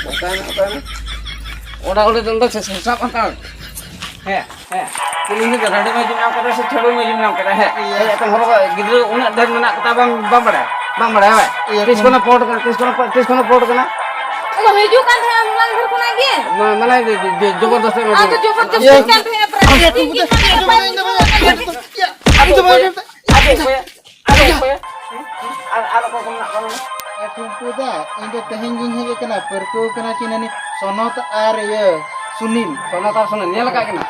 ᱚᱠᱟᱭᱮᱱᱟ, ᱚᱠᱟᱭᱮᱱᱟ? ᱚᱱᱟ ᱚᱸᱰᱮ ᱫᱚ ᱥᱮ, ᱥᱮ, ᱥᱟᱵ ᱦᱟᱛᱟᱲ᱾ ᱦᱮᱸ᱾ ᱦᱮᱸ, ᱠᱩᱞᱤ ᱢᱮ, ᱨᱟᱺᱰᱤ ᱢᱟᱹᱭ ᱡᱩᱢ ᱧᱟᱢ ᱠᱟᱫᱟ ᱥᱮ ᱪᱷᱟᱹᱰᱩ ᱢᱟᱹᱭ ᱡᱩᱢ ᱧᱟᱢ ᱠᱟᱫᱟ? ᱦᱮᱸ, ᱤᱭᱟᱹ᱾ ᱦᱮᱸ, ᱮᱠᱷᱚᱱ ᱦᱚᱨᱚᱜ ᱜᱤᱫᱽᱨᱟᱹ ᱩᱱᱟᱹᱜ ᱰᱷᱮᱨ ᱢᱮᱱᱟᱜ ᱠᱚᱛᱟ, ᱵᱟᱢ, ᱵᱟᱢ ᱵᱟᱲᱟᱭᱟ? ᱵᱟᱢ ᱵᱟᱲᱟᱭᱟ, ᱦᱳᱭ? ᱤᱭᱟᱹ, ᱛᱤᱥ ᱠᱷᱚᱱᱮ ᱯᱚᱴ ᱠᱟᱱᱟ, ᱛᱤᱥ ᱠᱷᱚᱱᱮ ᱯᱚ-, ᱛᱤᱥ ᱠᱷᱚᱱᱮ ᱯᱚᱴ ᱠᱟᱱᱟ? ᱟᱫᱚ ᱦᱤᱡᱩᱜ ᱠᱟᱱ ᱛᱟᱦᱮᱸᱜᱼᱟ ᱦᱚᱞᱟ ᱢᱟᱫᱷᱮᱨ ᱠᱷᱚᱱᱟᱜ ᱜᱮ᱾ ᱢᱟ-, ᱢᱟᱱᱮ ᱡᱚ-, ᱡᱚ-, ᱡᱚᱵᱚᱨᱫᱚᱥᱛᱤ ᱮᱢᱟ ᱟᱫᱚ ᱫᱤᱧ᱾ ᱡᱚᱵᱚᱨᱫᱚᱥᱛᱤ ᱤᱭᱟᱹ᱾ ᱠᱟᱱ ᱛᱟᱦᱮᱸᱜᱼᱟ ᱯᱨᱟᱭ᱾ ᱤᱭᱟᱹ, ᱴᱷᱤᱠ ᱜᱮ, ᱤᱧ ᱫᱚ ᱵᱟᱹᱧ ᱟᱸᱡᱚᱢᱟ, ᱤᱧ ᱫᱚ ᱵᱟᱹᱧ ᱟᱸᱡᱚᱢᱟ, ᱤᱭᱟᱹ, ᱤᱭᱟᱹ, ᱟᱫᱚ ᱵᱟᱹᱧ ᱵᱟᱹᱧ ᱟᱸᱡᱚᱢᱟ᱾ ᱟᱫᱚ ᱵᱟᱹᱧ ᱟᱸᱡᱚᱢᱟ᱾ ᱟᱨ, ᱟᱨ ᱚᱠᱚᱭ ᱠᱚ ᱢᱮᱱᱟᱜ ᱠᱚᱣᱟ ᱢᱟᱱᱮ? ᱮ ᱴᱷᱩᱢᱯᱩ ᱫᱟ, ᱤᱧ ᱫᱚ ᱛᱮᱦᱮᱧ ᱜᱤᱧ ᱦᱮᱡ ᱟᱠᱟᱱᱟ, ᱯᱟᱹᱨᱠᱟᱹᱣ ᱠᱟᱱᱟ ᱠᱤᱱ ᱦᱟᱹᱱᱤ ᱥᱚᱱᱚᱛ ᱟᱨ ᱤᱭᱟᱹ, ᱥᱩᱱᱤᱞ, ᱥᱚᱱᱟᱛᱟᱨ ᱥᱚᱱᱟ, ᱧᱮᱞ ᱟᱠᱟᱫ ᱠᱤᱱᱟ?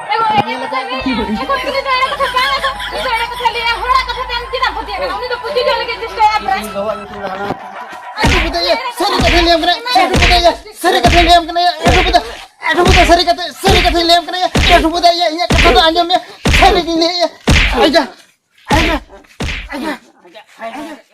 ᱮ ᱜᱚ, ᱮ ᱜᱚ, ᱮ ᱜᱚ, ᱮ ᱜᱚ, ᱩᱱᱤ ᱫᱚ ᱮᱲᱮ ᱠᱟᱛᱷᱟ ᱵᱟᱝ, ᱩᱱᱤ ᱫᱚ ᱮᱲᱮ ᱠᱟᱛᱷᱟ ᱞᱟᱹᱭᱟ, ᱦᱚᱲᱟᱜ ᱠᱟᱛᱷᱟ ᱛᱮ ᱟᱢ ᱪᱮᱫᱟᱜ ᱮᱢ ᱯᱟᱹᱛᱭᱟᱹᱜ ᱠᱟᱱᱟ? ᱩᱱᱤ ᱫᱚ ᱯᱩᱛᱷᱤ ᱡᱚᱜ ᱞᱟᱹᱜᱤᱫ ᱪᱮᱥᱴᱟᱭᱟ, ᱤᱧ ᱵᱟᱵᱟᱣᱟᱜ ᱧᱩᱛᱩᱢ ᱫᱚ ᱦᱟᱱᱟ᱾ ᱮ ᱰᱩᱵᱩᱫᱟ, ᱭᱟ, ᱥᱟᱹᱨᱤ ᱠᱟᱛᱷᱟᱧ ᱞᱟᱹᱭᱟᱢ ᱠᱟᱱᱟ, ᱮ ᱰᱩᱵᱩᱫᱟ, ᱭᱟ, ᱥᱟᱹᱨᱤ ᱠᱟᱛᱷᱟᱧ ᱞᱟᱹᱭᱟᱢ ᱠᱟᱱᱟ, ᱭᱟ, ᱮ ᱰᱩᱵᱩᱫᱟ, ᱮ ᱰᱩᱵᱩᱫᱟ, ᱥᱟᱹᱨᱤ ᱠᱟᱛᱷᱟ, ᱥᱟᱹᱨᱤ ᱠᱟᱛᱷᱟᱧ ᱞᱟᱹᱭᱟᱢ ᱠᱟᱱᱟ, ᱭᱟ, ᱮ ᱰᱩᱵᱩᱫᱟ, ᱭᱟ, ᱤᱧᱟᱹᱜ ᱠᱟᱛᱷᱟ ᱫᱚ ᱟᱸᱡᱚᱢ ᱢᱮ, ᱥᱟᱹᱨᱤ ᱜᱤᱧ ᱞᱟᱹᱭᱮᱫᱼᱟ, ᱟᱭᱟ, ᱟᱭᱟ, ᱟᱭᱟ᱾